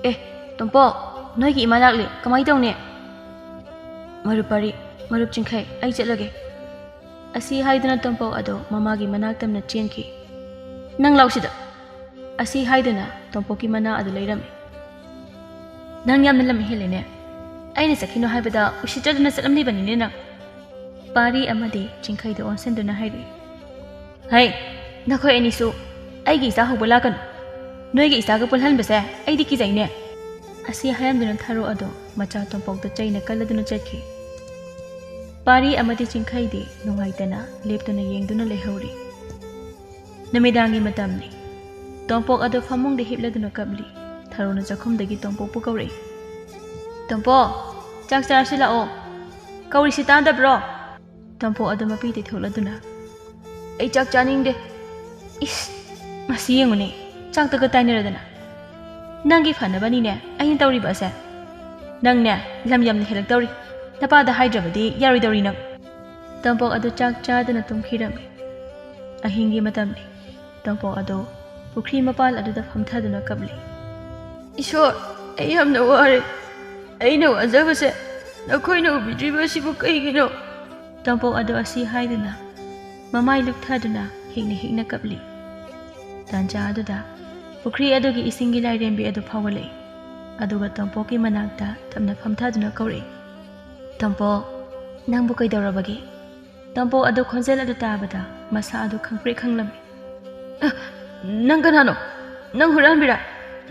"ꯑꯦ, ꯇꯣꯝꯄꯣꯛ, ꯅꯣꯏꯒꯤ ꯏꯃꯥ ꯂꯥꯛꯂꯦ, ꯀꯃꯥꯏ ꯇꯧꯅꯤ?" "ꯃꯔꯨꯞ ꯄꯥꯔꯤ, ꯃꯔꯨꯞ ꯆꯤꯡꯈꯩ, ꯑꯩ ꯆꯠꯂꯒꯦ꯫" ꯑꯁꯤ ꯍꯥꯏꯗꯨꯅ ꯇꯣꯝꯄꯣꯛ ꯑꯗꯨ ꯃꯃꯥꯒꯤ ꯃꯅꯥꯛ ꯇꯝꯅ ꯆꯦꯟꯈꯤ꯫ "ꯅꯪ ꯂꯥꯎꯁꯤꯗ!" ꯑꯁꯤ ꯍꯥꯏꯗꯨꯅ ꯇꯣꯝꯄꯣꯛꯀꯤ ꯃꯅꯥ ꯑꯗꯨ ꯂꯩꯔꯝꯃꯤ꯫ "ꯅꯪ ꯌꯥꯝꯅ ꯂꯝ ꯍꯦꯜꯂꯦꯅꯦ꯫ ꯑꯩꯅ ꯆꯠꯈꯤꯅꯣ ꯍꯥꯏꯕꯗ ꯎꯁꯤꯠꯇꯗꯨꯅ ꯆꯠꯂꯝꯂꯤꯕꯅꯤꯅꯦ ꯅꯪ꯫" ꯄꯥꯔꯤ ꯑꯃꯗꯤ ꯆꯤꯡꯈꯩꯗ ꯑꯣꯟꯁꯤꯟꯗꯨꯅ ꯍꯥꯏꯔꯛꯏ꯫ "ꯍꯩ, ꯅꯈꯣꯏ ꯑꯅꯤꯁꯨ ꯑꯩꯒꯤ ꯏꯆꯥ ꯍꯧꯕ ꯂꯥꯛꯀꯅꯨ꯫ ꯅꯣꯏꯒꯤ ꯏꯆꯥꯒ ꯄꯨꯜꯍꯟꯕꯁꯦ ꯑꯩꯗꯤ ꯀꯤꯖꯩꯅꯦ꯫" ꯑꯁꯤ ꯍꯥꯏꯔꯝꯗꯨꯅ ꯊꯔꯣ ꯑꯗꯨ ꯃꯆꯥ ꯇꯣꯝꯄꯣꯛꯇ ꯆꯩꯅ ꯀꯜꯂꯗꯨꯅ ꯆꯠꯈꯤ꯫ ꯄꯥꯔꯤ ꯑꯃꯗꯤ ꯆꯤꯡꯈꯩꯗꯤ ꯅꯨꯡꯉꯥꯏꯇꯅ ꯂꯦꯞꯇꯨꯅ ꯌꯦꯡꯗꯨꯅ ꯂꯩꯍꯧꯔꯤ꯫ ꯅꯨꯃꯤꯗꯥꯡꯒꯤ ꯃꯇꯝꯅꯤ꯫ ꯇꯣꯝꯄꯣꯛ ꯑꯗꯨ ꯐꯃꯨꯡꯗ ꯍꯤꯞꯂꯗꯨꯅ ꯀꯞꯂꯤ꯫ ꯊꯔꯣꯅ ꯆꯥꯛꯈꯨꯝꯗꯒꯤ ꯇꯣꯝꯄꯣꯛꯄꯨ ꯀꯧꯔꯛꯏ꯫ "ꯇꯣꯝꯄꯣꯛ, ꯆꯥꯛ ꯆꯥꯔꯁꯤ ꯂꯥꯛꯑꯣ꯫ ꯀꯧꯔꯤꯁꯤ ꯇꯥꯗꯕ꯭ꯔꯣ?" ꯇꯣꯝꯄꯣꯛ ꯑꯗꯨ ꯃꯄꯤ ꯇꯩꯊꯣꯛꯂꯗꯨꯅ, "ꯑꯩ ꯆꯥꯛ ꯆꯥꯅꯤꯡꯗꯦ꯫ ꯏꯁ, ꯃꯁꯤ ꯌꯦꯡꯉꯨꯅꯦ, ꯆꯥꯛꯇꯒ ꯇꯥꯏꯅꯔꯗꯅ꯫ ꯅꯪꯒꯤ ꯐꯅꯕꯅꯤꯅꯦ ꯑꯩꯅ ꯇꯧꯔꯤꯕ ꯑꯁꯦ꯫ ꯅꯪꯅꯦ ꯂꯝ ꯌꯥꯝꯅ ꯍꯦꯜꯂꯛꯇꯧꯔꯤ꯫ ꯅꯄꯥꯗ ꯍꯥꯏꯗ꯭ꯔꯕꯗꯤ ꯌꯥꯔꯣꯏꯗꯧꯔꯤ ꯅꯪ꯫" ꯇꯣꯝꯄꯣꯛ ꯑꯗꯨ ꯆꯥꯛ ꯆꯥꯗꯅ ꯇꯨꯝꯈꯤꯔꯝꯃꯤ꯫ ꯑꯍꯤꯡꯒꯤ ꯃꯇꯝꯅꯤ꯫ ꯇꯣꯝꯄꯣꯛ ꯑꯗꯨ ꯄꯨꯈ꯭ꯔꯤ ꯃꯄꯥꯜ ꯑꯗꯨꯗ ꯐꯝꯊꯗꯨꯅ ꯀꯞꯂꯤ꯫ "ꯏꯁꯣꯔ, ꯑꯩ ꯌꯥꯝꯅ ꯋꯥꯔꯦ꯫ ꯑꯩꯅ ꯋꯥꯖꯕꯁꯦ ꯅꯈꯣꯏꯅ ꯎꯕꯤꯗ꯭ꯔꯤꯕ ꯑꯁꯤꯕꯨ ꯀꯩꯒꯤꯅꯣ?" ꯇꯣꯝꯄꯣꯛ ꯑꯗꯨ ꯑꯁꯤ ꯍꯥꯏꯗꯨꯅ ꯃꯃꯥꯏ ꯂꯨꯞꯊꯗꯨꯅ ꯍꯤꯛꯅ ꯍꯤꯛꯅ ꯀꯞꯂꯤ꯫ ꯇꯥꯟꯖꯥ ꯑꯗꯨꯗ ꯄꯨꯈ꯭ꯔꯤ ꯑꯗꯨꯒꯤ ꯏꯁꯤꯡꯒꯤ ꯂꯥꯏꯔꯦꯝꯕꯤ ꯑꯗꯨ ꯐꯥꯎꯒꯠꯂꯛꯏ꯫ ꯑꯗꯨꯒ ꯇꯣꯝꯄꯣꯛꯀꯤ ꯃꯅꯥꯛꯇ ꯇꯞꯅ ꯐꯝꯊꯗꯨꯅ ꯀꯧꯔꯛꯏ, "ꯇꯣꯝꯄꯣꯛ, ꯅꯪꯕꯨ ꯀꯩꯗꯧꯔꯕꯒꯦ?" ꯇꯣꯝꯄꯣꯛ ꯑꯗꯨ ꯈꯣꯟꯖꯦꯜ ꯑꯗꯨ ꯇꯥꯕꯗ ꯃꯁꯥ ꯑꯗꯨ ꯈꯪꯄ꯭ꯔꯦꯛ ꯈꯪꯂꯝꯃꯤ꯫ "ꯑ, ꯅꯪ ꯀꯅꯥꯅꯣ? ꯅꯪ ꯍꯨꯔꯥꯟꯕꯤꯔꯥ?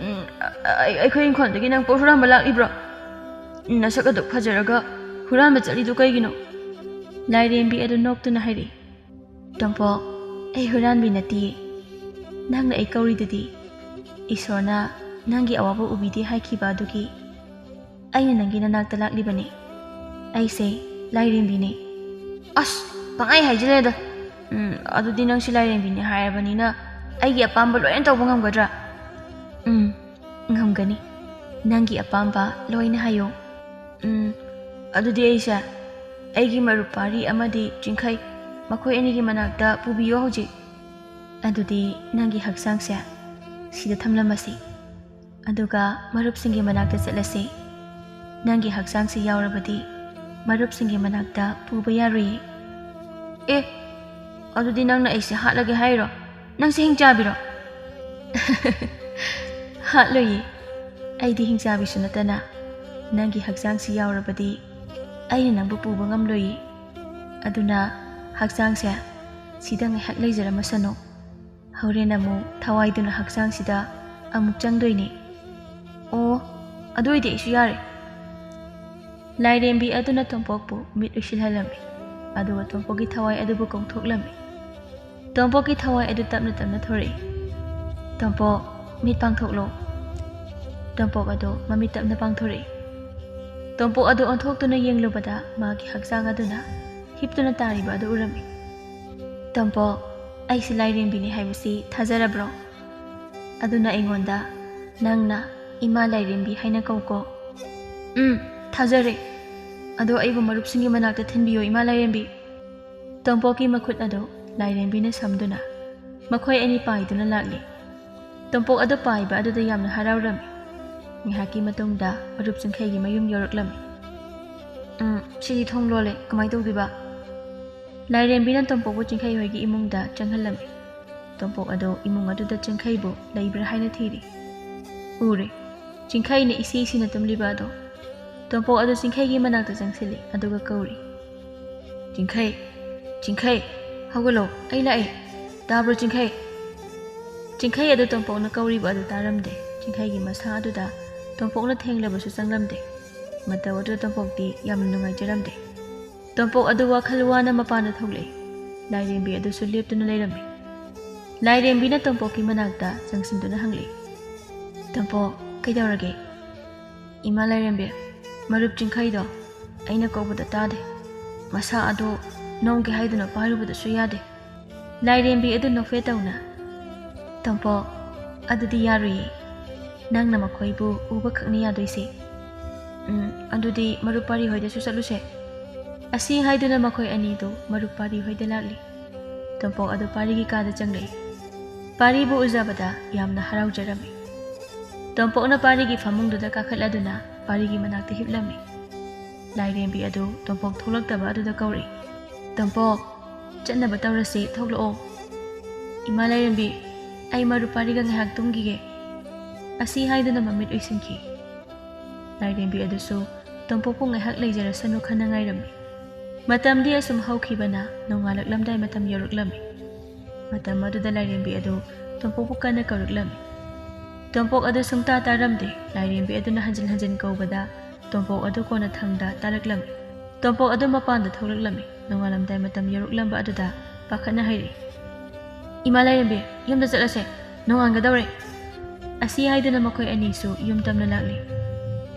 ꯎꯝ, ꯑ-, ꯑ-, ꯑꯩꯈꯣꯏ ꯏꯪꯈꯣꯜꯗꯒꯤ ꯅꯪ ꯄꯣꯠ ꯍꯨꯔꯥꯟꯕ ꯂꯥꯛꯂꯤꯕ꯭ꯔꯣ? ꯅꯁꯛ ꯑꯗꯨ ꯐꯖꯔꯒ ꯍꯨꯔꯥꯟꯕ ꯆꯠꯂꯤꯗꯨ ꯀꯩꯒꯤꯅꯣ?" ꯂꯥꯏꯔꯦꯝꯕꯤ ꯑꯗꯨ ꯅꯣꯛꯇꯨꯅ ꯍꯥꯏꯔꯛꯏ, "ꯇꯣꯝꯄꯣꯛ, ꯑꯩ ꯍꯨꯔꯥꯟꯕꯤ ꯅꯠꯇꯤꯌꯦ꯫ ꯅꯪꯅ ꯑꯩ ꯀꯧꯔꯤꯗꯨꯗꯤ꯫ ꯏꯁꯣꯔꯅ ꯅꯪꯒꯤ ꯑꯋꯥꯕ ꯎꯕꯤꯗꯦ ꯍꯥꯏꯈꯤꯕ ꯑꯗꯨꯒꯤ ꯑꯩꯅ ꯅꯪꯒꯤ ꯅꯅꯥꯛꯇ ꯂꯥꯛꯂꯤꯕꯅꯤ꯫ ꯑꯩꯁꯦ ꯂꯥꯏꯔꯦꯝꯕꯤꯅꯤ꯫" "ꯑꯁ, ꯄꯪꯍꯥꯏ ꯍꯥꯏꯖꯤꯜꯂꯦꯗ꯫ ꯎꯝ, ꯑꯗꯨꯗꯤ ꯅꯪꯁꯦ ꯂꯥꯏꯔꯦꯝꯕꯤꯅꯤ ꯍꯥꯏꯔꯕꯅꯤꯅ ꯑꯩꯒꯤ ꯑꯄꯥꯝꯕ ꯂꯣꯏꯅ ꯇꯧꯕ ꯉꯝꯒꯗ꯭ꯔꯥ?" "ꯎꯝ, ꯉꯝꯒꯅꯤ꯫ ꯅꯪꯒꯤ ꯑꯄꯥꯝꯕ ꯂꯣꯏꯅ ꯍꯥꯏꯌꯨ꯫" "ꯎꯝ, ꯑꯗꯨꯗꯤ ꯑꯩꯁꯦ ꯑꯩꯒꯤ ꯃꯔꯨꯞ ꯄꯥꯔꯤ ꯑꯃꯗꯤ ꯆꯤꯡꯈꯩ, ꯃꯈꯣꯏ ꯑꯅꯤꯒꯤ ꯃꯅꯥꯛꯇ ꯄꯨꯕꯤꯌꯣ ꯍꯧꯖꯤꯛ꯫ ꯑꯗꯨꯗꯤ ꯅꯪꯒꯤ ꯍꯛꯆꯥꯡꯁꯦ ꯁꯤꯗ ꯊꯝꯂꯝꯃꯁꯤ꯫ ꯑꯗꯨꯒ ꯃꯔꯨꯞꯁꯤꯡꯒꯤ ꯃꯅꯥꯛꯇ ꯆꯠꯂꯁꯤ꯫ ꯅꯪꯒꯤ ꯍꯛꯆꯥꯡꯁꯤ ꯌꯥꯎꯔꯕꯗꯤ ꯃꯔꯨꯞꯁꯤꯡꯒꯤ ꯃꯅꯥꯛꯇ ꯄꯨꯕ ꯌꯥꯔꯣꯏꯌꯦ꯫" "ꯑꯦ, ꯑꯗꯨꯗꯤ ꯅꯪꯅ ꯑꯩꯁꯦ ꯍꯥꯠꯂꯒꯦ ꯍꯥꯏꯔꯣ? ꯅꯪꯁꯦ ꯍꯤꯡꯆꯥꯕꯤꯔꯣ?" "ꯍꯥꯠꯂꯣꯏꯌꯦ꯫ ꯑꯩꯗꯤ ꯍꯤꯡꯆꯥꯕꯤꯁꯨ ꯅꯠꯇꯅ ꯅꯪꯒꯤ ꯍꯛꯆꯥꯡꯁꯤ ꯌꯥꯎꯔꯕꯗꯤ ꯑꯩꯅ ꯅꯪꯕꯨ ꯄꯨꯕ ꯉꯝꯂꯣꯏꯌꯦ꯫ ꯑꯗꯨꯅ ꯍꯛꯆꯥꯡꯁꯦ ꯁꯤꯗ ꯉꯥꯏꯍꯥꯛ ꯂꯩꯖꯔꯝꯃꯁꯅꯨ꯫ ꯍꯣꯔꯦꯟ ꯑꯃꯨꯛ ꯊꯋꯥꯏꯗꯨꯅ ꯍꯛꯆꯥꯡꯁꯤꯗ ꯑꯃꯨꯛ ꯆꯪꯗꯣꯏꯅꯦ꯫" "ꯑꯣ, ꯑꯗꯨ ꯑꯣꯏꯗꯤ ꯑꯩꯁꯨ ꯌꯥꯔꯦ꯫" ꯂꯥꯏꯔꯦꯝꯕꯤ ꯑꯗꯨꯅ ꯇꯣꯝꯄꯣꯛꯄꯨ ꯃꯤꯠ ꯎꯏꯁꯤꯜꯍꯜꯂꯝꯃꯤ, ꯑꯗꯨꯒ ꯇꯣꯝꯄꯣꯛꯀꯤ ꯊꯋꯥꯏ ꯑꯗꯨꯕꯨ ꯀꯧꯊꯣꯛꯂꯝꯃꯤ꯫ ꯇꯣꯝꯄꯣꯛꯀꯤ ꯊꯋꯥꯏ ꯑꯗꯨ ꯇꯞꯅ ꯇꯞꯅ ꯊꯣꯔꯛꯏ꯫ "ꯇꯣꯝꯄꯣꯛ, ꯃꯤꯠ ꯄꯥꯡꯊꯣꯛꯂꯣ꯫" ꯇꯣꯝꯄꯣꯛ ꯑꯗꯨ ꯃꯃꯤꯠ ꯇꯞꯅ ꯄꯥꯡꯊꯣꯔꯛꯏ꯫ ꯇꯣꯝꯄꯣꯛ ꯑꯗꯨ ꯑꯣꯟꯊꯣꯛꯇꯨꯅ ꯌꯦꯡꯂꯨꯕꯗ ꯃꯥꯒꯤ ꯍꯛꯆꯥꯡ ꯑꯗꯨꯅ ꯍꯤꯞꯇꯨꯅ ꯇꯥꯔꯤꯕ ꯑꯗꯨ ꯎꯔꯝꯃꯤ꯫ "ꯇꯣꯝꯄꯣꯛ, ꯑꯩꯁꯤ ꯂꯥꯏꯔꯦꯝꯕꯤꯅꯤ ꯍꯥꯏꯕꯁꯤ ꯊꯥꯖꯔꯕ꯭ꯔꯣ? ꯑꯗꯨꯅ ꯑꯩꯉꯣꯟꯗ ꯅꯪꯅ ꯏꯃꯥ ꯂꯥꯏꯔꯦꯝꯕꯤ ꯍꯥꯏꯅ ꯀꯧꯀꯣ꯫" "ꯎꯝ, ꯊꯥꯖꯔꯦ꯫ ꯑꯗꯣ ꯑꯩꯕꯨ ꯃꯔꯨꯞꯁꯤꯡꯒꯤ ꯃꯅꯥꯛꯇ ꯊꯤꯟꯕꯤꯌꯣ, ꯏꯃꯥ ꯂꯥꯏꯔꯦꯝꯕꯤ꯫" ꯇꯣꯝꯄꯣꯛꯀꯤ ꯃꯈꯨꯠ ꯑꯗꯨ ꯂꯥꯏꯔꯦꯝꯕꯤꯅ ꯁꯝꯗꯨꯅ ꯃꯈꯣꯏ ꯑꯅꯤ ꯄꯥꯏꯗꯨꯅ ꯂꯥꯛꯂꯤ꯫ ꯇꯣꯝꯄꯣꯛ ꯑꯗꯨ ꯄꯥꯏꯕ ꯑꯗꯨꯗ ꯌꯥꯝꯅ ꯍꯔꯥꯎꯔꯝꯃꯤ꯫ ꯉꯥꯏꯍꯥꯛꯀꯤ ꯃꯇꯨꯡꯗ ꯃꯔꯨꯞ ꯆꯤꯡꯈꯩꯒꯤ ꯃꯌꯨꯝ ꯌꯧꯔꯛꯂꯝꯃꯤ꯫ "ꯎꯝ, ꯁꯤꯗꯤ ꯊꯣꯡ ꯂꯣꯜꯂꯦ, ꯀꯃꯥꯏꯅ ꯇꯧꯗꯣꯏꯕ?" ꯂꯥꯏꯔꯦꯝꯕꯤꯅ ꯇꯣꯝꯄꯣꯛꯄꯨ ꯆꯤꯡꯈꯩ ꯍꯣꯏꯒꯤ ꯏꯃꯨꯡꯗ ꯆꯪꯍꯜꯂꯝꯃꯤ꯫ ꯇꯣꯝꯄꯣꯛ ꯑꯗꯨ ꯏꯃꯨꯡ ꯑꯗꯨꯗ ꯆꯤꯡꯈꯩꯕꯨ ꯂꯩꯕ꯭ꯔꯥ ꯍꯥꯏꯅ ꯊꯤꯔꯤ꯫ ꯎꯔꯦ, ꯆꯤꯡꯈꯩꯅ ꯏꯁꯤ ꯏꯁꯤꯅ ꯇꯨꯝꯂꯤꯕ ꯑꯗꯣ꯫ ꯇꯣꯝꯄꯣꯛ ꯑꯗꯨ ꯆꯤꯡꯈꯩꯒꯤ ꯃꯅꯥꯛꯇ ꯆꯪꯁꯤꯜꯂꯤ, ꯑꯗꯨꯒ ꯀꯧꯔꯤ, "ꯆꯤꯡꯈꯩ, ꯆꯤꯡꯈꯩ, ꯍꯧꯒꯠꯂꯣ, ꯑꯩ ꯂꯥꯛꯑꯦ꯫ ꯇꯥꯕ꯭ꯔꯣ ꯆꯤꯡꯈꯩ?" ꯆꯤꯡꯈꯩ ꯑꯗꯨ ꯇꯣꯝꯄꯣꯛꯅ ꯀꯧꯔꯤꯕ ꯑꯗꯨ ꯇꯥꯔꯝꯗꯦ꯫ ꯆꯤꯡꯈꯩꯒꯤ ꯃꯁꯥ ꯑꯗꯨꯗ ꯇꯣꯝꯄꯣꯛꯅ ꯊꯦꯡꯂꯕꯁꯨ ꯆꯪꯂꯝꯗꯦ꯫ ꯃꯇꯧ ꯑꯗꯨꯗ ꯇꯣꯝꯄꯣꯛꯇꯤ ꯌꯥꯝꯅ ꯅꯨꯡꯉꯥꯏꯖꯔꯝꯗꯦ꯫ ꯇꯣꯝꯄꯣꯛ ꯑꯗꯨ ꯋꯥꯈꯜ ꯋꯥꯅ ꯃꯄꯥꯟꯗ ꯊꯣꯛꯂꯛꯏ꯫ ꯂꯥꯏꯔꯦꯝꯕꯤ ꯑꯗꯨꯁꯨ ꯂꯦꯞꯇꯨꯅ ꯂꯩꯔꯝꯃꯤ꯫ ꯂꯥꯏꯔꯦꯝꯕꯤꯅ ꯇꯣꯝꯄꯣꯛꯀꯤ ꯃꯅꯥꯛꯇ ꯆꯪꯁꯤꯟꯗꯨꯅ ꯍꯪꯂꯛꯏ, "ꯇꯣꯝꯄꯣꯛ, ꯀꯩꯗꯧꯔꯒꯦ?" "ꯏꯃꯥ ꯂꯥꯏꯔꯦꯝꯕꯤ, ꯃꯔꯨꯞ ꯆꯤꯡꯈꯩꯗꯣ ꯑꯩꯅ ꯀꯧꯕꯗ ꯇꯥꯗꯦ꯫ ꯃꯁꯥ ꯑꯗꯨ ꯅꯣꯝꯒꯦ ꯍꯥꯏꯗꯨꯅ ꯄꯥꯏꯔꯨꯕꯗꯁꯨ ꯌꯥꯗꯦ꯫" ꯂꯥꯏꯔꯦꯝꯕꯤ ꯑꯗꯨ ꯅꯣꯛꯐꯦꯠ ꯇꯧꯅ, "ꯇꯣꯝꯄꯣꯛ, ꯑꯗꯨꯗꯤ ꯌꯥꯔꯣꯏꯌꯦ꯫ ꯅꯪꯅ ꯃꯈꯣꯏꯕꯨ ꯎꯕ ꯈꯛꯅꯤ ꯌꯥꯗꯣꯏꯁꯦ꯫ ꯎꯝ, ꯑꯗꯨꯗꯤ ꯃꯔꯨꯞ ꯄꯥꯔꯤ ꯍꯣꯏꯗꯁꯨ ꯆꯠꯂꯨꯁꯦ꯫" ꯑꯁꯤ ꯍꯥꯏꯗꯨꯅ ꯃꯈꯣꯏ ꯑꯅꯤꯗꯨ ꯃꯔꯨꯞ ꯄꯥꯔꯤ ꯍꯣꯏꯗ ꯂꯥꯛꯂꯤ꯫ ꯇꯣꯝꯄꯣꯛ ꯑꯗꯨ ꯄꯥꯔꯤꯒꯤ ꯀꯥꯗ ꯆꯪꯂꯛꯏ꯫ ꯄꯥꯔꯤꯕꯨ ꯎꯖꯕꯗ ꯌꯥꯝꯅ ꯍꯔꯥꯎꯖꯔꯝꯃꯤ꯫ ꯇꯣꯝꯄꯣꯛꯅ ꯄꯥꯔꯤꯒꯤ ꯐꯃꯨꯡꯗꯨꯗ ꯀꯥꯈꯠꯂꯗꯨꯅ ꯄꯥꯔꯤꯒꯤ ꯃꯅꯥꯛꯇ ꯍꯤꯞꯂꯝꯃꯤ꯫ ꯂꯥꯏꯔꯦꯝꯕꯤ ꯑꯗꯨ ꯇꯣꯝꯄꯣꯛ ꯊꯣꯛꯂꯛꯇꯕ ꯑꯗꯨꯗ ꯀꯧꯔꯛꯏ, "ꯇꯣꯝꯄꯣꯛ, ꯆꯠꯅꯕ ꯇꯧꯔꯁꯤ, ꯊꯣꯛꯂꯛꯑꯣ꯫" "ꯏꯃꯥ ꯂꯥꯏꯔꯦꯝꯕꯤ, ꯑꯩ ꯃꯔꯨꯞ ꯄꯥꯔꯤꯒ ꯉꯥꯏꯍꯥꯛ ꯇꯨꯝꯈꯤꯒꯦ꯫" ꯑꯁꯤ ꯍꯥꯏꯗꯨꯅ ꯃꯃꯤꯠ ꯎꯏꯁꯤꯟꯈꯤ꯫ ꯂꯥꯏꯔꯦꯝꯕꯤ ꯑꯗꯨꯁꯨ ꯇꯣꯝꯄꯣꯛꯄꯨ ꯉꯥꯏꯍꯥꯛ ꯂꯩꯖꯔꯁꯅꯨ ꯈꯟꯅ ꯉꯥꯏꯔꯝꯃꯤ꯫ ꯃꯇꯝꯗꯤ ꯑꯁꯨꯝ ꯍꯧꯈꯤꯕꯅ ꯅꯣꯡꯉꯥꯜꯂꯛꯂꯝꯗꯥꯏ ꯃꯇꯝ ꯌꯧꯔꯛꯂꯝꯃꯤ꯫ ꯃꯇꯝ ꯑꯗꯨꯗ ꯂꯥꯏꯔꯦꯝꯕꯤ ꯑꯗꯨ ꯇꯣꯝꯄꯣꯛꯄꯨ ꯀꯟꯅ ꯀꯧꯔꯛꯂꯝꯃꯤ꯫ ꯇꯣꯝꯄꯣꯛ ꯑꯗꯨ ꯁꯨꯡꯇꯥ ꯇꯥꯔꯝꯗꯦ꯫ ꯂꯥꯏꯔꯦꯝꯕꯤ ꯑꯗꯨꯅ ꯍꯟꯖꯤꯟ ꯍꯟꯖꯤꯟ ꯀꯧꯕꯗ ꯇꯣꯝꯄꯣꯛ ꯑꯗꯨ ꯀꯣꯟꯅꯊꯪꯗ ꯇꯥꯔꯛꯂꯝꯃꯤ꯫ ꯇꯣꯝꯄꯣꯛ ꯑꯗꯨ ꯃꯄꯥꯟꯗ ꯊꯣꯛꯂꯛꯂꯝꯃꯤ꯫ ꯅꯣꯡꯉꯥꯜꯂꯝꯗꯥꯏ ꯃꯇꯝ ꯌꯧꯔꯛꯂꯝꯕ ꯑꯗꯨꯗ ꯄꯥꯈꯠꯅ ꯍꯥꯏꯔꯛꯏ, "ꯏꯃꯥ ꯂꯥꯏꯔꯦꯝꯕꯤ, ꯌꯨꯝꯗ ꯆꯠꯂꯁꯦ, ꯅꯣꯡꯉꯥꯟꯒꯗꯧꯔꯦ"꯫ ꯑꯁꯤ ꯍꯥꯏꯗꯨꯅ ꯃꯈꯣꯏ ꯑꯅꯤꯁꯨ ꯌꯨꯝ ꯇꯝꯅ ꯂꯥꯛꯂꯤ꯫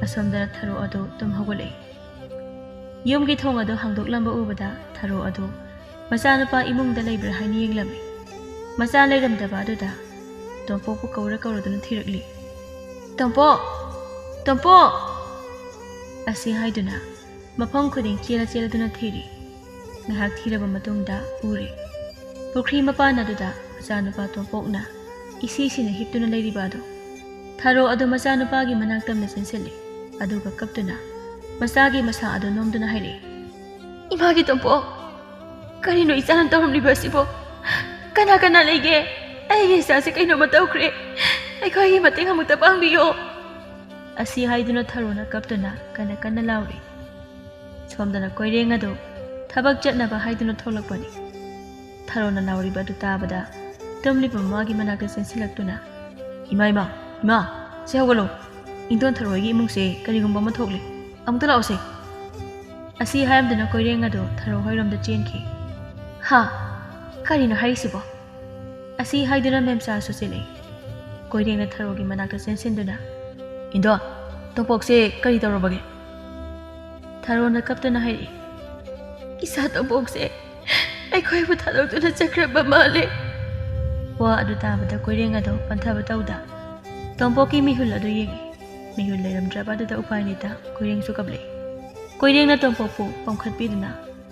ꯑꯁꯣꯝꯗ ꯊꯔꯣ ꯑꯗꯨ ꯇꯨꯝ ꯍꯧꯒꯠꯂꯛꯏ꯫ ꯌꯨꯝꯒꯤ ꯊꯣꯡ ꯑꯗꯨ ꯍꯥꯡꯗꯣꯛꯂꯝꯕ ꯎꯕꯗ ꯊꯔꯣ ꯑꯗꯨ ꯃꯆꯥꯅꯨꯄꯥ ꯏꯃꯨꯡꯗ ꯂꯩꯕ꯭ꯔꯥ ꯍꯥꯏꯅ ꯌꯦꯡꯂꯝꯃꯤ꯫ ꯃꯆꯥ ꯂꯩꯔꯝꯗꯕ ꯑꯗꯨꯗ ꯇꯣꯝꯄꯣꯛꯄꯨ ꯀꯧꯔ ꯀꯧꯔꯗꯨꯅ ꯊꯤꯔꯛꯂꯤ꯫ "ꯇꯣꯝꯄꯣꯛ! ꯇꯣꯝꯄꯣꯛ!" ꯑꯁꯤ ꯍꯥꯏꯗꯨꯅ ꯃꯐꯝ ꯈꯨꯗꯤꯡ ꯆꯦꯜꯂ ꯆꯦꯜꯂꯗꯨꯅ ꯊꯤꯔꯤ꯫ ꯉꯥꯏꯍꯥꯛ ꯊꯤꯔꯕ ꯃꯇꯨꯡꯗ ꯎꯔꯦ꯫ ꯄꯨꯈ꯭ꯔꯤ ꯃꯄꯥꯟ ꯑꯗꯨꯗ ꯃꯆꯥꯅꯨꯄꯥ ꯇꯣꯝꯄꯣꯛꯅ ꯏꯁꯤꯁꯤꯅ ꯍꯤꯞꯇꯨꯅ ꯂꯩꯔꯤꯕ ꯑꯗꯨ꯫ ꯊꯔꯣ ꯑꯗꯨ ꯃꯆꯥꯅꯨꯄꯥꯒꯤ ꯃꯅꯥꯛ ꯇꯝꯅ ꯆꯦꯟꯁꯤꯜꯂꯤ꯫ ꯑꯗꯨꯒ ꯀꯞꯇꯨꯅ ꯃꯆꯥꯒꯤ ꯃꯁꯥ ꯑꯗꯨ ꯅꯣꯝꯗꯨꯅ ꯍꯥꯏꯔꯛꯏ, "ꯏꯃꯥꯒꯤ ꯇꯣꯝꯄꯣꯛ, ꯀꯔꯤꯅꯣ ꯏꯆꯥꯅ ꯇꯧꯔꯝꯂꯤꯕ ꯑꯁꯤꯕꯣ? ꯀꯅꯥ ꯀꯅꯥ ꯂꯩꯒꯦ? ꯑꯩꯒꯤ ꯏꯆꯥꯁꯦ ꯀꯩꯅꯣꯝꯃ ꯇꯧꯈ꯭ꯔꯦ꯫ ꯑꯩꯈꯣꯏꯒꯤ ꯃꯇꯦꯡ ꯑꯃꯨꯛꯇ ꯄꯥꯡꯕꯤꯌꯣ"꯫ ꯑꯁꯤ ꯍꯥꯏꯗꯨꯅ ꯊꯔꯣꯅ ꯀꯞꯇꯨꯅ ꯀꯟꯅ ꯀꯟꯅ ꯂꯥꯎꯔꯤ꯫ ꯁꯣꯝꯗꯅ ꯀꯣꯏꯔꯦꯡ ꯑꯗꯨ ꯊꯕꯛ ꯆꯠꯅꯕ ꯍꯥꯏꯗꯨꯅ ꯊꯣꯛꯂꯛꯄꯅꯤ꯫ ꯊꯔꯣꯅ ꯂꯥꯎꯔꯤꯕ ꯑꯗꯨ ꯇꯥꯕꯗ ꯇꯨꯝꯂꯤꯕ ꯃꯃꯥꯒꯤ ꯃꯅꯥꯛꯇ ꯆꯦꯟꯁꯤꯜꯂꯛꯇꯨꯅ, "ꯏꯃꯥ, ꯏꯃꯥ, ꯏꯃꯥ, ꯁꯦ ꯍꯧꯒꯠꯂꯣ꯫ ꯏꯟꯗꯣꯟ ꯊꯔꯣꯏꯒꯤ ꯏꯃꯨꯡꯁꯦ ꯀꯔꯤꯒꯨꯝꯕ ꯑꯃ ꯊꯣꯛꯂꯦ꯫ ꯑꯃꯨꯛꯇ ꯂꯥꯛꯑꯣꯁꯦ"꯫ ꯑꯁꯤ ꯍꯥꯏꯔꯝꯗꯨꯅ ꯀꯣꯏꯔꯦꯡ ꯑꯗꯨ ꯊꯔꯣ ꯍꯣꯏꯔꯣꯝꯗ ꯆꯦꯟꯈꯤ꯫ "ꯍꯥ? ꯀꯔꯤꯅꯣ ꯍꯥꯏꯔꯤꯁꯤꯕꯣ?" ꯑꯁꯤ ꯍꯥꯏꯗꯨꯅ ꯃꯦꯝꯆꯥꯁꯨ ꯆꯦꯜꯂꯛꯏ꯫ ꯀꯣꯏꯔꯦꯡꯅ ꯊꯔꯣꯒꯤ ꯃꯅꯥꯛꯇ ꯆꯦꯟꯁꯤꯟꯗꯨꯅ, "ꯏꯟꯗꯣ, ꯇꯣꯝꯄꯣꯛꯁꯦ ꯀꯔꯤ ꯇꯧꯔꯕꯒꯦ?" ꯊꯔꯣꯅ ꯀꯞꯇꯨꯅ ꯍꯥꯏꯔꯛꯏ, "ꯏꯆꯥ ꯇꯣꯝꯄꯣꯛꯁꯦ ꯑꯩꯈꯣꯏꯕꯨ ꯊꯥꯗꯣꯛꯇꯨꯅ ꯆꯠꯈ꯭ꯔꯕ ꯃꯥꯜꯂꯦ"꯫ ꯋꯥ ꯑꯗꯨ ꯇꯥꯕꯗ ꯀꯣꯏꯔꯦꯡ ꯑꯗꯨ ꯄꯟꯊꯕ ꯇꯧꯗ ꯇꯣꯝꯄꯣꯛꯀꯤ ꯃꯤꯍꯨꯜ ꯑꯗꯨ ꯌꯦꯡꯉꯤ꯫ ꯃꯤꯍꯨꯜ ꯂꯩꯔꯝꯗ꯭ꯔꯕ ꯑꯗꯨꯗ ꯎꯄꯥꯏ ꯂꯩꯇ ꯀꯣꯏꯔꯦꯡꯁꯨ ꯀꯞꯂꯛꯏ꯫ ꯀꯣꯏꯔꯦꯡꯅ ꯇꯣꯝꯄꯣꯛꯄꯨ ꯄꯝꯈꯠꯄꯤꯗꯨꯅ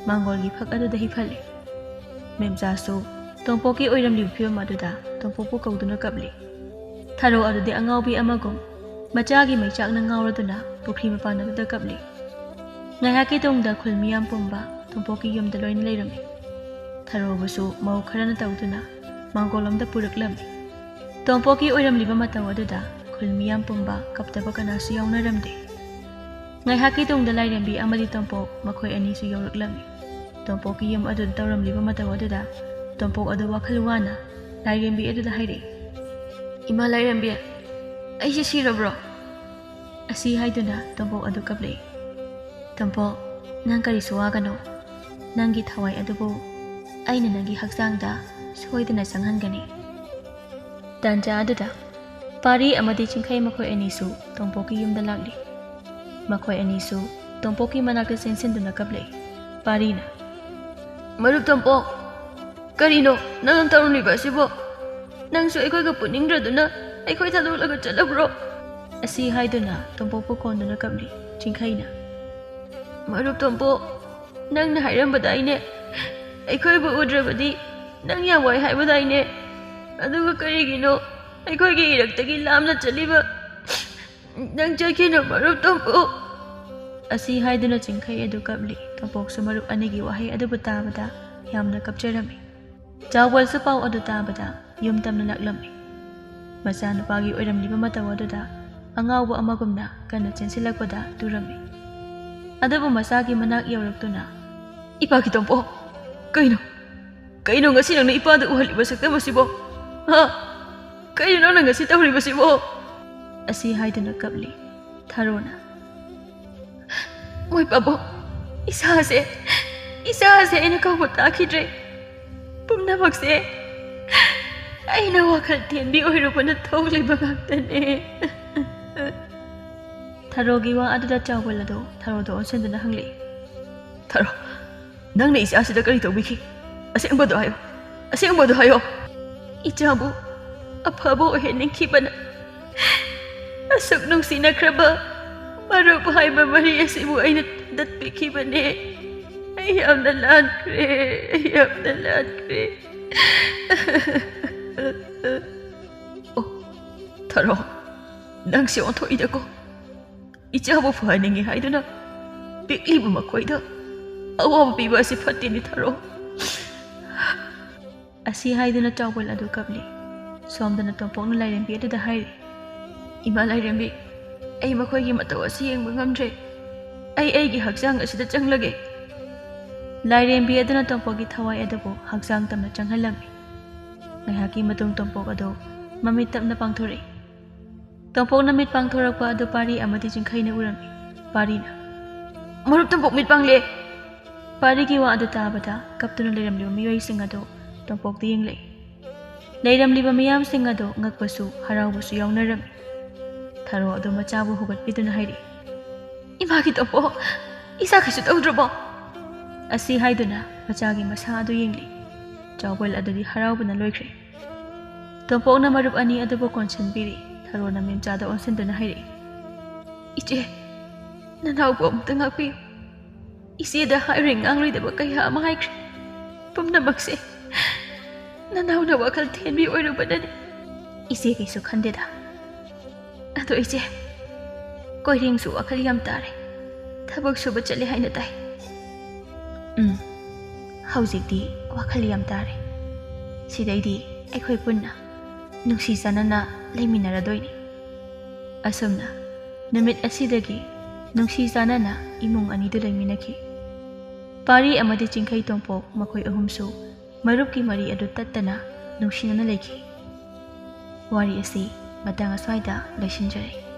ꯃꯥꯡꯒꯣꯜꯒꯤ ꯐꯛ ꯑꯗꯨꯗ ꯍꯤꯞꯍꯜꯂꯤ꯫ ꯃꯦꯝꯆꯥꯁꯨ ꯇꯣꯝꯄꯣꯛꯀꯤ ꯑꯣꯏꯔꯝꯂꯤꯕ ꯐꯤꯕꯝ ꯑꯗꯨꯗ ꯇꯣꯝꯄꯣꯛꯄꯨ ꯀꯧꯗꯨꯅ ꯀꯞꯂꯤ꯫ ꯊꯔꯣ ꯑꯗꯨꯗꯤ ꯑꯉꯥꯎꯕꯤ ꯑꯃꯒꯨꯝ ꯃꯆꯥꯒꯤ ꯃꯩꯆꯥꯛꯅ ꯉꯥꯎꯔꯗꯨꯅ ꯄꯨꯈ꯭ꯔꯤ ꯃꯄꯥꯟ ꯑꯗꯨꯗ ꯀꯞꯂꯤ꯫ ꯉꯥꯏꯍꯥꯛꯀꯤ ꯇꯨꯡꯗ ꯈꯨꯜ ꯃꯤꯌꯥꯝ ꯄꯨꯝꯕ ꯇꯣꯝꯄꯣꯛꯀꯤ ꯌꯨꯝꯗ ꯂꯣꯏꯅ ꯂꯩꯔꯝꯃꯤ꯫ ꯊꯔꯣꯕꯨꯁꯨ ꯃꯧ ꯈꯔꯅ ꯇꯧꯗꯨꯅ ꯃꯥꯡꯒꯣꯜ ꯑꯃꯗ ꯄꯨꯔꯛꯂꯝꯃꯤ꯫ ꯇꯣꯝꯄꯣꯛꯀꯤ ꯑꯣꯏꯔꯝꯂꯤꯕ ꯃꯇꯧ ꯑꯗꯨꯗ ꯈꯨꯜ ꯃꯤꯌꯥꯝ ꯄꯨꯝꯕ ꯀꯞꯇꯕ ꯀꯅꯥꯁꯨ ꯌꯥꯎꯅꯔꯝꯗꯦ꯫ ꯉꯥꯏꯍꯥꯛꯀꯤ ꯇꯨꯡꯗ ꯂꯥꯏꯔꯦꯝꯕꯤ ꯑꯃꯗꯤ ꯇꯣꯝꯄꯣꯛ ꯃꯈꯣꯏ ꯑꯅꯤꯁꯨ ꯌꯧꯔꯛꯂꯝꯃꯤ꯫ ꯇꯣꯝꯄꯣꯛꯀꯤ ꯌꯨꯝ ꯑꯗꯨꯗ ꯇꯧꯔꯝꯂꯤꯕ ꯃꯇꯧ ꯑꯗꯨꯗ ꯇꯣꯝꯄꯣꯛ ꯑꯗꯨ ꯋꯥꯈꯜ ꯋꯥꯅ ꯂꯥꯏꯔꯦꯝꯕꯤ ꯑꯗꯨꯗ ꯍꯥꯏꯔꯛꯏ, "ꯏꯃꯥ ꯂꯥꯏꯔꯦꯝꯕꯤ, ꯑꯩꯁꯦ ꯁꯤꯔꯕ꯭ꯔꯣ?" ꯑꯁꯤ ꯍꯥꯏꯗꯨꯅ ꯇꯣꯝꯄꯣꯛ ꯑꯗꯨ ꯀꯞꯂꯛꯏ꯫ "ꯇꯣꯝꯄꯣꯛ, ꯅꯪ ꯀꯔꯤꯁꯨ ꯋꯥꯒꯅꯨ꯫ ꯅꯪꯒꯤ ꯊꯋꯥꯏ ꯑꯗꯨꯕꯨ ꯑꯩꯅ ꯅꯪꯒꯤ ꯍꯛꯆꯥꯡꯗ ꯁꯣꯏꯗꯅ ꯆꯪꯍꯟꯒꯅꯤ"꯫ ꯇꯥꯟꯖꯥ ꯑꯗꯨꯗ ꯄꯥꯔꯤ ꯑꯃꯗꯤ ꯆꯤꯡꯈꯩ ꯃꯈꯣꯏ ꯑꯅꯤꯁꯨ ꯇꯣꯝꯄꯣꯛꯀꯤ ꯌꯨꯝꯗ ꯂꯥꯛꯂꯤ꯫ ꯃꯈꯣꯏ ꯑꯅꯤꯁꯨ ꯇꯣꯝꯄꯣꯛꯀꯤ ꯃꯅꯥꯛꯇ ꯆꯦꯟꯁꯤꯟꯗꯨꯅ ꯀꯞꯂꯛꯏ꯫ ꯄꯥꯔꯤꯅ, "ꯃꯔꯨꯞ ꯇꯣꯝꯄꯣꯛ, ꯀꯔꯤꯅꯣ ꯅꯪꯅ ꯇꯧꯔꯝꯂꯤꯕ ꯑꯁꯤꯕꯣ? ꯅꯪꯁꯨ ꯑꯩꯈꯣꯏꯒ ꯄꯨꯅꯤꯡꯗ꯭ꯔꯗꯨꯅ ꯑꯩꯈꯣꯏ ꯊꯥꯗꯣꯛꯂꯒ ꯆꯠꯂꯕ꯭ꯔꯣ?" ꯑꯁꯤ ꯍꯥꯏꯗꯨꯅ ꯇꯣꯝꯄꯣꯛꯄꯨ ꯀꯣꯟꯗꯨꯅ ꯀꯞꯂꯤ꯫ ꯆꯤꯡꯈꯩꯅ, "ꯃꯔꯨꯞ ꯇꯣꯝꯄꯣꯛ, ꯅꯪꯅ ꯍꯥꯏꯔꯝꯕꯗꯥꯏꯅꯦ, ꯑꯩꯈꯣꯏꯕꯨ ꯎꯗ꯭ꯔꯕꯗꯤ ꯅꯪ ꯌꯥꯝ ꯋꯥꯏ ꯍꯥꯏꯕꯗꯥꯏꯅꯦ? ꯑꯗꯨꯒ ꯀꯔꯤꯒꯤꯅꯣ ꯑꯩꯈꯣꯏꯒꯤ ꯏꯔꯛꯇꯒꯤ ꯂꯥꯞꯅ ꯆꯠꯂꯤꯕ? ꯅꯪ ꯆꯠꯈꯤꯅꯨ, ꯃꯔꯨꯞ ꯇꯣꯝꯄꯣꯛ"꯫ ꯑꯁꯤ ꯍꯥꯏꯗꯨꯅ ꯆꯤꯡꯈꯩ ꯑꯗꯨ ꯀꯞꯂꯤ꯫ ꯇꯣꯝꯄꯣꯛꯁꯨ ꯃꯔꯨꯞ ꯑꯅꯤꯒꯤ ꯋꯥꯍꯩ ꯑꯗꯨꯕꯨ ꯇꯥꯕꯗ ꯌꯥꯝꯅ ꯀꯞꯆꯔꯝꯃꯤ꯫ ꯆꯥꯎꯕꯜꯁꯨ ꯄꯥꯎ ꯑꯗꯨ ꯇꯥꯕꯗ ꯌꯨꯝ ꯇꯝꯅ ꯂꯥꯛꯂꯝꯃꯤ꯫ ꯃꯆꯥꯅꯨꯄꯥꯒꯤ ꯑꯣꯏꯔꯝꯂꯤꯕ ꯃꯇꯧ ꯑꯗꯨꯗ ꯑꯉꯥꯎꯕ ꯑꯃꯒꯨꯝꯅ ꯀꯟꯅ ꯆꯦꯟꯁꯤꯜꯂꯛꯄꯗ ꯇꯨꯔꯝꯃꯤ꯫ ꯑꯗꯨꯕꯨ ꯃꯆꯥꯒꯤ ꯃꯅꯥꯛ ꯌꯧꯔꯛꯇꯨꯅ, "ꯏꯄꯥꯒꯤ ꯇꯣꯝꯄꯣꯛ, ꯀꯩꯅꯣ? ꯀꯩꯅꯣ ꯉꯁꯤ ꯅꯪꯅ ꯏꯄꯥꯗ ꯎꯍꯜꯂꯤꯕ ꯁꯛꯇꯝ ꯑꯁꯤꯕꯣ? ꯍꯥ? ꯀꯩꯅꯣ ꯅꯪꯅ ꯉꯁꯤ ꯇꯧꯔꯤꯕꯁꯤꯕꯣ?" ꯑꯁꯤ ꯍꯥꯏꯗꯨꯅ ꯀꯞꯂꯤ꯫ ꯊꯔꯣꯅ, "ꯃꯣꯏ ꯄꯥꯕꯨꯡ, ꯏꯁꯥꯁꯦ, ꯏꯁꯥꯁꯦ ꯑꯩꯅ ꯀꯧꯕ ꯇꯥꯈꯤꯗ꯭ꯔꯦ꯫ ꯄꯨꯝꯅꯃꯛꯁꯦ ꯑꯩꯅ ꯋꯥꯈꯜ ꯇꯦꯟꯕꯤ ꯑꯣꯏꯔꯨꯕꯅ ꯊꯣꯛꯂꯤꯕ ꯉꯥꯛꯇꯅꯦ"꯫ ꯊꯔꯣꯒꯤ ꯋꯥ ꯑꯗꯨꯗ ꯆꯥꯎꯕꯜ ꯑꯗꯨ ꯊꯔꯣꯗ ꯑꯣꯟꯁꯤꯟꯗꯨꯅ ꯍꯪꯂꯛꯏ꯫ "ꯊꯔꯣ, ꯅꯪꯅ ꯏꯆꯥꯁꯤꯗ ꯀꯔꯤ ꯇꯧꯕꯤꯈꯤ? ꯑꯁꯦꯡꯕꯗꯣ ꯍꯥꯏꯌꯣ, ꯑꯁꯦꯡꯕꯗꯣ ꯍꯥꯏꯌꯣ"꯫ "ꯏꯆꯥꯕꯨ ꯑꯐꯕ ꯑꯣꯏꯍꯟꯅꯤꯡꯈꯤꯕꯅ ꯑꯁꯨꯛ ꯅꯨꯡꯁꯤꯅꯈ꯭ꯔꯕ ꯃꯔꯨꯞ ꯍꯥꯏꯕ ꯃꯔꯤ ꯑꯁꯤꯕꯨ ꯑꯩꯅ ꯊꯥꯗꯠꯄꯤꯈꯤꯕꯅꯦ꯫ ꯑꯩ ꯌꯥꯝꯅ ꯂꯥꯟꯈ꯭ꯔꯦ, ꯑꯩ ꯌꯥꯝꯅ ꯂꯥꯟꯈ꯭ꯔꯦ"꯫ "ꯑꯣ, ꯊꯔꯣ, ꯅꯪꯁꯦ ꯑꯣꯟꯊꯣꯛꯏꯗꯀꯣ꯫ ꯏꯆꯥꯕꯨ ꯐꯍꯟꯅꯤꯡꯉꯤ ꯍꯥꯏꯗꯨꯅ ꯄꯤꯛꯂꯤꯕ ꯃꯈꯣꯏꯗ ꯑꯋꯥꯕ ꯄꯤꯕ ꯑꯁꯤ ꯐꯠꯇꯦꯅꯦ, ꯊꯔꯣ"꯫ ꯑꯁꯤ ꯍꯥꯏꯗꯨꯅ ꯆꯥꯎꯕꯜ ꯑꯗꯨ ꯀꯞꯂꯤ꯫ ꯁꯣꯝꯗꯅ ꯇꯣꯝꯄꯣꯛꯅ ꯂꯥꯏꯔꯦꯝꯕꯤ ꯑꯗꯨꯗ ꯍꯥꯏꯔꯤ, "ꯏꯃꯥ ꯂꯥꯏꯔꯦꯝꯕꯤ, ꯑꯩ ꯃꯈꯣꯏꯒꯤ ꯃꯇꯧ ꯑꯁꯤ ꯌꯦꯡꯕ ꯉꯝꯗ꯭ꯔꯦ꯫ ꯑꯩ ꯑꯩꯒꯤ ꯍꯛꯆꯥꯡ ꯑꯁꯤꯗ ꯆꯪꯂꯒꯦ"꯫ ꯂꯥꯏꯔꯦꯝꯕꯤ ꯑꯗꯨꯅ ꯇꯣꯝꯄꯣꯛꯀꯤ ꯊꯋꯥꯏ ꯑꯗꯨꯕꯨ ꯍꯛꯆꯥꯡ ꯇꯝꯅ ꯆꯪꯍꯜꯂꯝꯃꯤ꯫ ꯉꯥꯏꯍꯥꯛꯀꯤ ꯃꯇꯨꯡ ꯇꯣꯝꯄꯣꯛ ꯑꯗꯨ ꯃꯃꯤꯠ ꯇꯞꯅ ꯄꯥꯡꯊꯣꯔꯛꯏ꯫ ꯇꯣꯝꯄꯣꯛꯅ ꯃꯤꯠ ꯄꯥꯡꯊꯣꯔꯛꯄ ꯑꯗꯨ ꯄꯥꯔꯤ ꯑꯃꯗꯤ ꯆꯤꯡꯈꯩꯅ ꯎꯔꯝꯃꯤ꯫ ꯄꯥꯔꯤꯅ, "ꯃꯔꯨꯞ ꯇꯣꯝꯄꯣꯛ, ꯃꯤꯠ ꯄꯥꯡꯂꯦ!" ꯄꯥꯔꯤꯒꯤ ꯋꯥ ꯑꯗꯨ ꯇꯥꯕꯗ ꯀꯞꯇꯨꯅ ꯂꯩꯔꯝꯂꯤꯕ ꯃꯤꯑꯣꯏꯁꯤꯡ ꯑꯗꯨ ꯇꯣꯝꯄꯣꯛꯇ ꯌꯦꯡꯂꯛꯏ꯫ ꯂꯩꯔꯝꯂꯤꯕ ꯃꯤꯌꯥꯝꯁꯤꯡ ꯑꯗꯨ ꯉꯛꯄꯁꯨ ꯍꯔꯥꯎꯕꯁꯨ ꯌꯥꯎꯅꯔꯝꯃꯤ꯫ ꯊꯔꯣ ꯑꯗꯨ ꯃꯆꯥꯕꯨ ꯍꯧꯒꯠꯄꯤꯗꯨꯅ ꯍꯥꯏꯔꯛꯏ, "ꯏꯃꯥꯒꯤ ꯇꯣꯝꯄꯣꯛ, ꯏꯆꯥ ꯀꯩꯁꯨ ꯇꯧꯗ꯭ꯔꯕꯣ?" ꯑꯁꯤ ꯍꯥꯏꯗꯨꯅ ꯃꯆꯥꯒꯤ ꯃꯁꯥ ꯑꯗꯨ ꯌꯦꯡꯂꯤ꯫ ꯆꯥꯎꯕꯦꯜ ꯑꯗꯨꯗꯤ ꯍꯔꯥꯎꯕꯅ ꯂꯣꯏꯈ꯭ꯔꯦ꯫ ꯇꯣꯝꯄꯣꯛꯅ ꯃꯔꯨꯞ ꯑꯅꯤ ꯑꯗꯨꯕꯨ ꯀꯣꯟꯁꯤꯟꯕꯤꯔꯤ꯫ ꯊꯔꯣꯅ ꯃꯦꯝꯆꯥꯗ ꯑꯣꯟꯁꯤꯟꯗꯨꯅ ꯍꯥꯏꯔꯛꯏ, "ꯏꯆꯦ, ꯅꯅꯥꯎꯕꯨ ꯑꯃꯨꯛꯇ ꯉꯥꯛꯄꯤꯌꯨ꯫ ꯏꯆꯦꯗ ꯍꯥꯏꯔꯣꯏ ꯉꯥꯡꯂꯣꯏꯗꯕ ꯀꯌꯥ ꯑꯃ ꯍꯥꯏꯈ꯭ꯔꯦ꯫ ꯄꯨꯝꯅꯃꯛꯁꯦ ꯅꯅꯥꯎꯅ ꯋꯥꯈꯜ ꯊꯦꯟꯕꯤ ꯑꯣꯏꯔꯨꯕꯅꯅꯤ꯫ ꯏꯆꯦ ꯀꯩꯁꯨ ꯈꯟꯗꯦꯗ꯫ ꯑꯗꯣ ꯏꯆꯦ, ꯀꯣꯏꯔꯦꯡꯁꯨ ꯋꯥꯈꯜ ꯌꯥꯝ ꯇꯥꯔꯦ꯫ ꯊꯕꯛ ꯁꯨꯕ ꯆꯠꯂꯦ ꯍꯥꯏꯅ ꯇꯥꯏ꯫" "ꯎꯝ, ꯍꯧꯖꯤꯛꯇꯤ ꯋꯥꯈꯜ ꯌꯥꯝ ꯇꯥꯔꯦ꯫ ꯁꯤꯗꯩꯗꯤ ꯑꯩꯈꯣꯏ ꯄꯨꯟꯅ ꯅꯨꯡꯁꯤ ꯆꯥꯟꯅꯅ ꯂꯩꯃꯤꯟꯅꯔꯗꯣꯏꯅꯤ꯫" ꯑꯁꯨꯝꯅ ꯅꯨꯃꯤꯠ ꯑꯁꯤꯗꯒꯤ ꯅꯨꯡꯁꯤ ꯆꯥꯟꯅꯅ ꯏꯃꯨꯡ ꯑꯅꯤꯗꯨ ꯂꯩꯃꯤꯟꯅꯈꯤ꯫ ꯄꯥꯔꯤ ꯑꯃꯗꯤ ꯆꯤꯡꯈꯩ ꯇꯣꯝꯄꯣꯛ ꯃꯈꯣꯏ ꯑꯍꯨꯝꯁꯨ ꯃꯔꯨꯞꯀꯤ ꯃꯔꯤ ꯑꯗꯨ ꯇꯠꯇꯅ ꯅꯨꯡꯁꯤꯅꯅ ꯂꯩꯈꯤ꯫ ꯋꯥꯔꯤ ꯑꯁꯤ ꯃꯇꯥꯡ ꯑꯁ꯭ꯋꯥꯏꯗ ꯂꯣꯏꯁꯤꯟꯖꯔꯦ꯫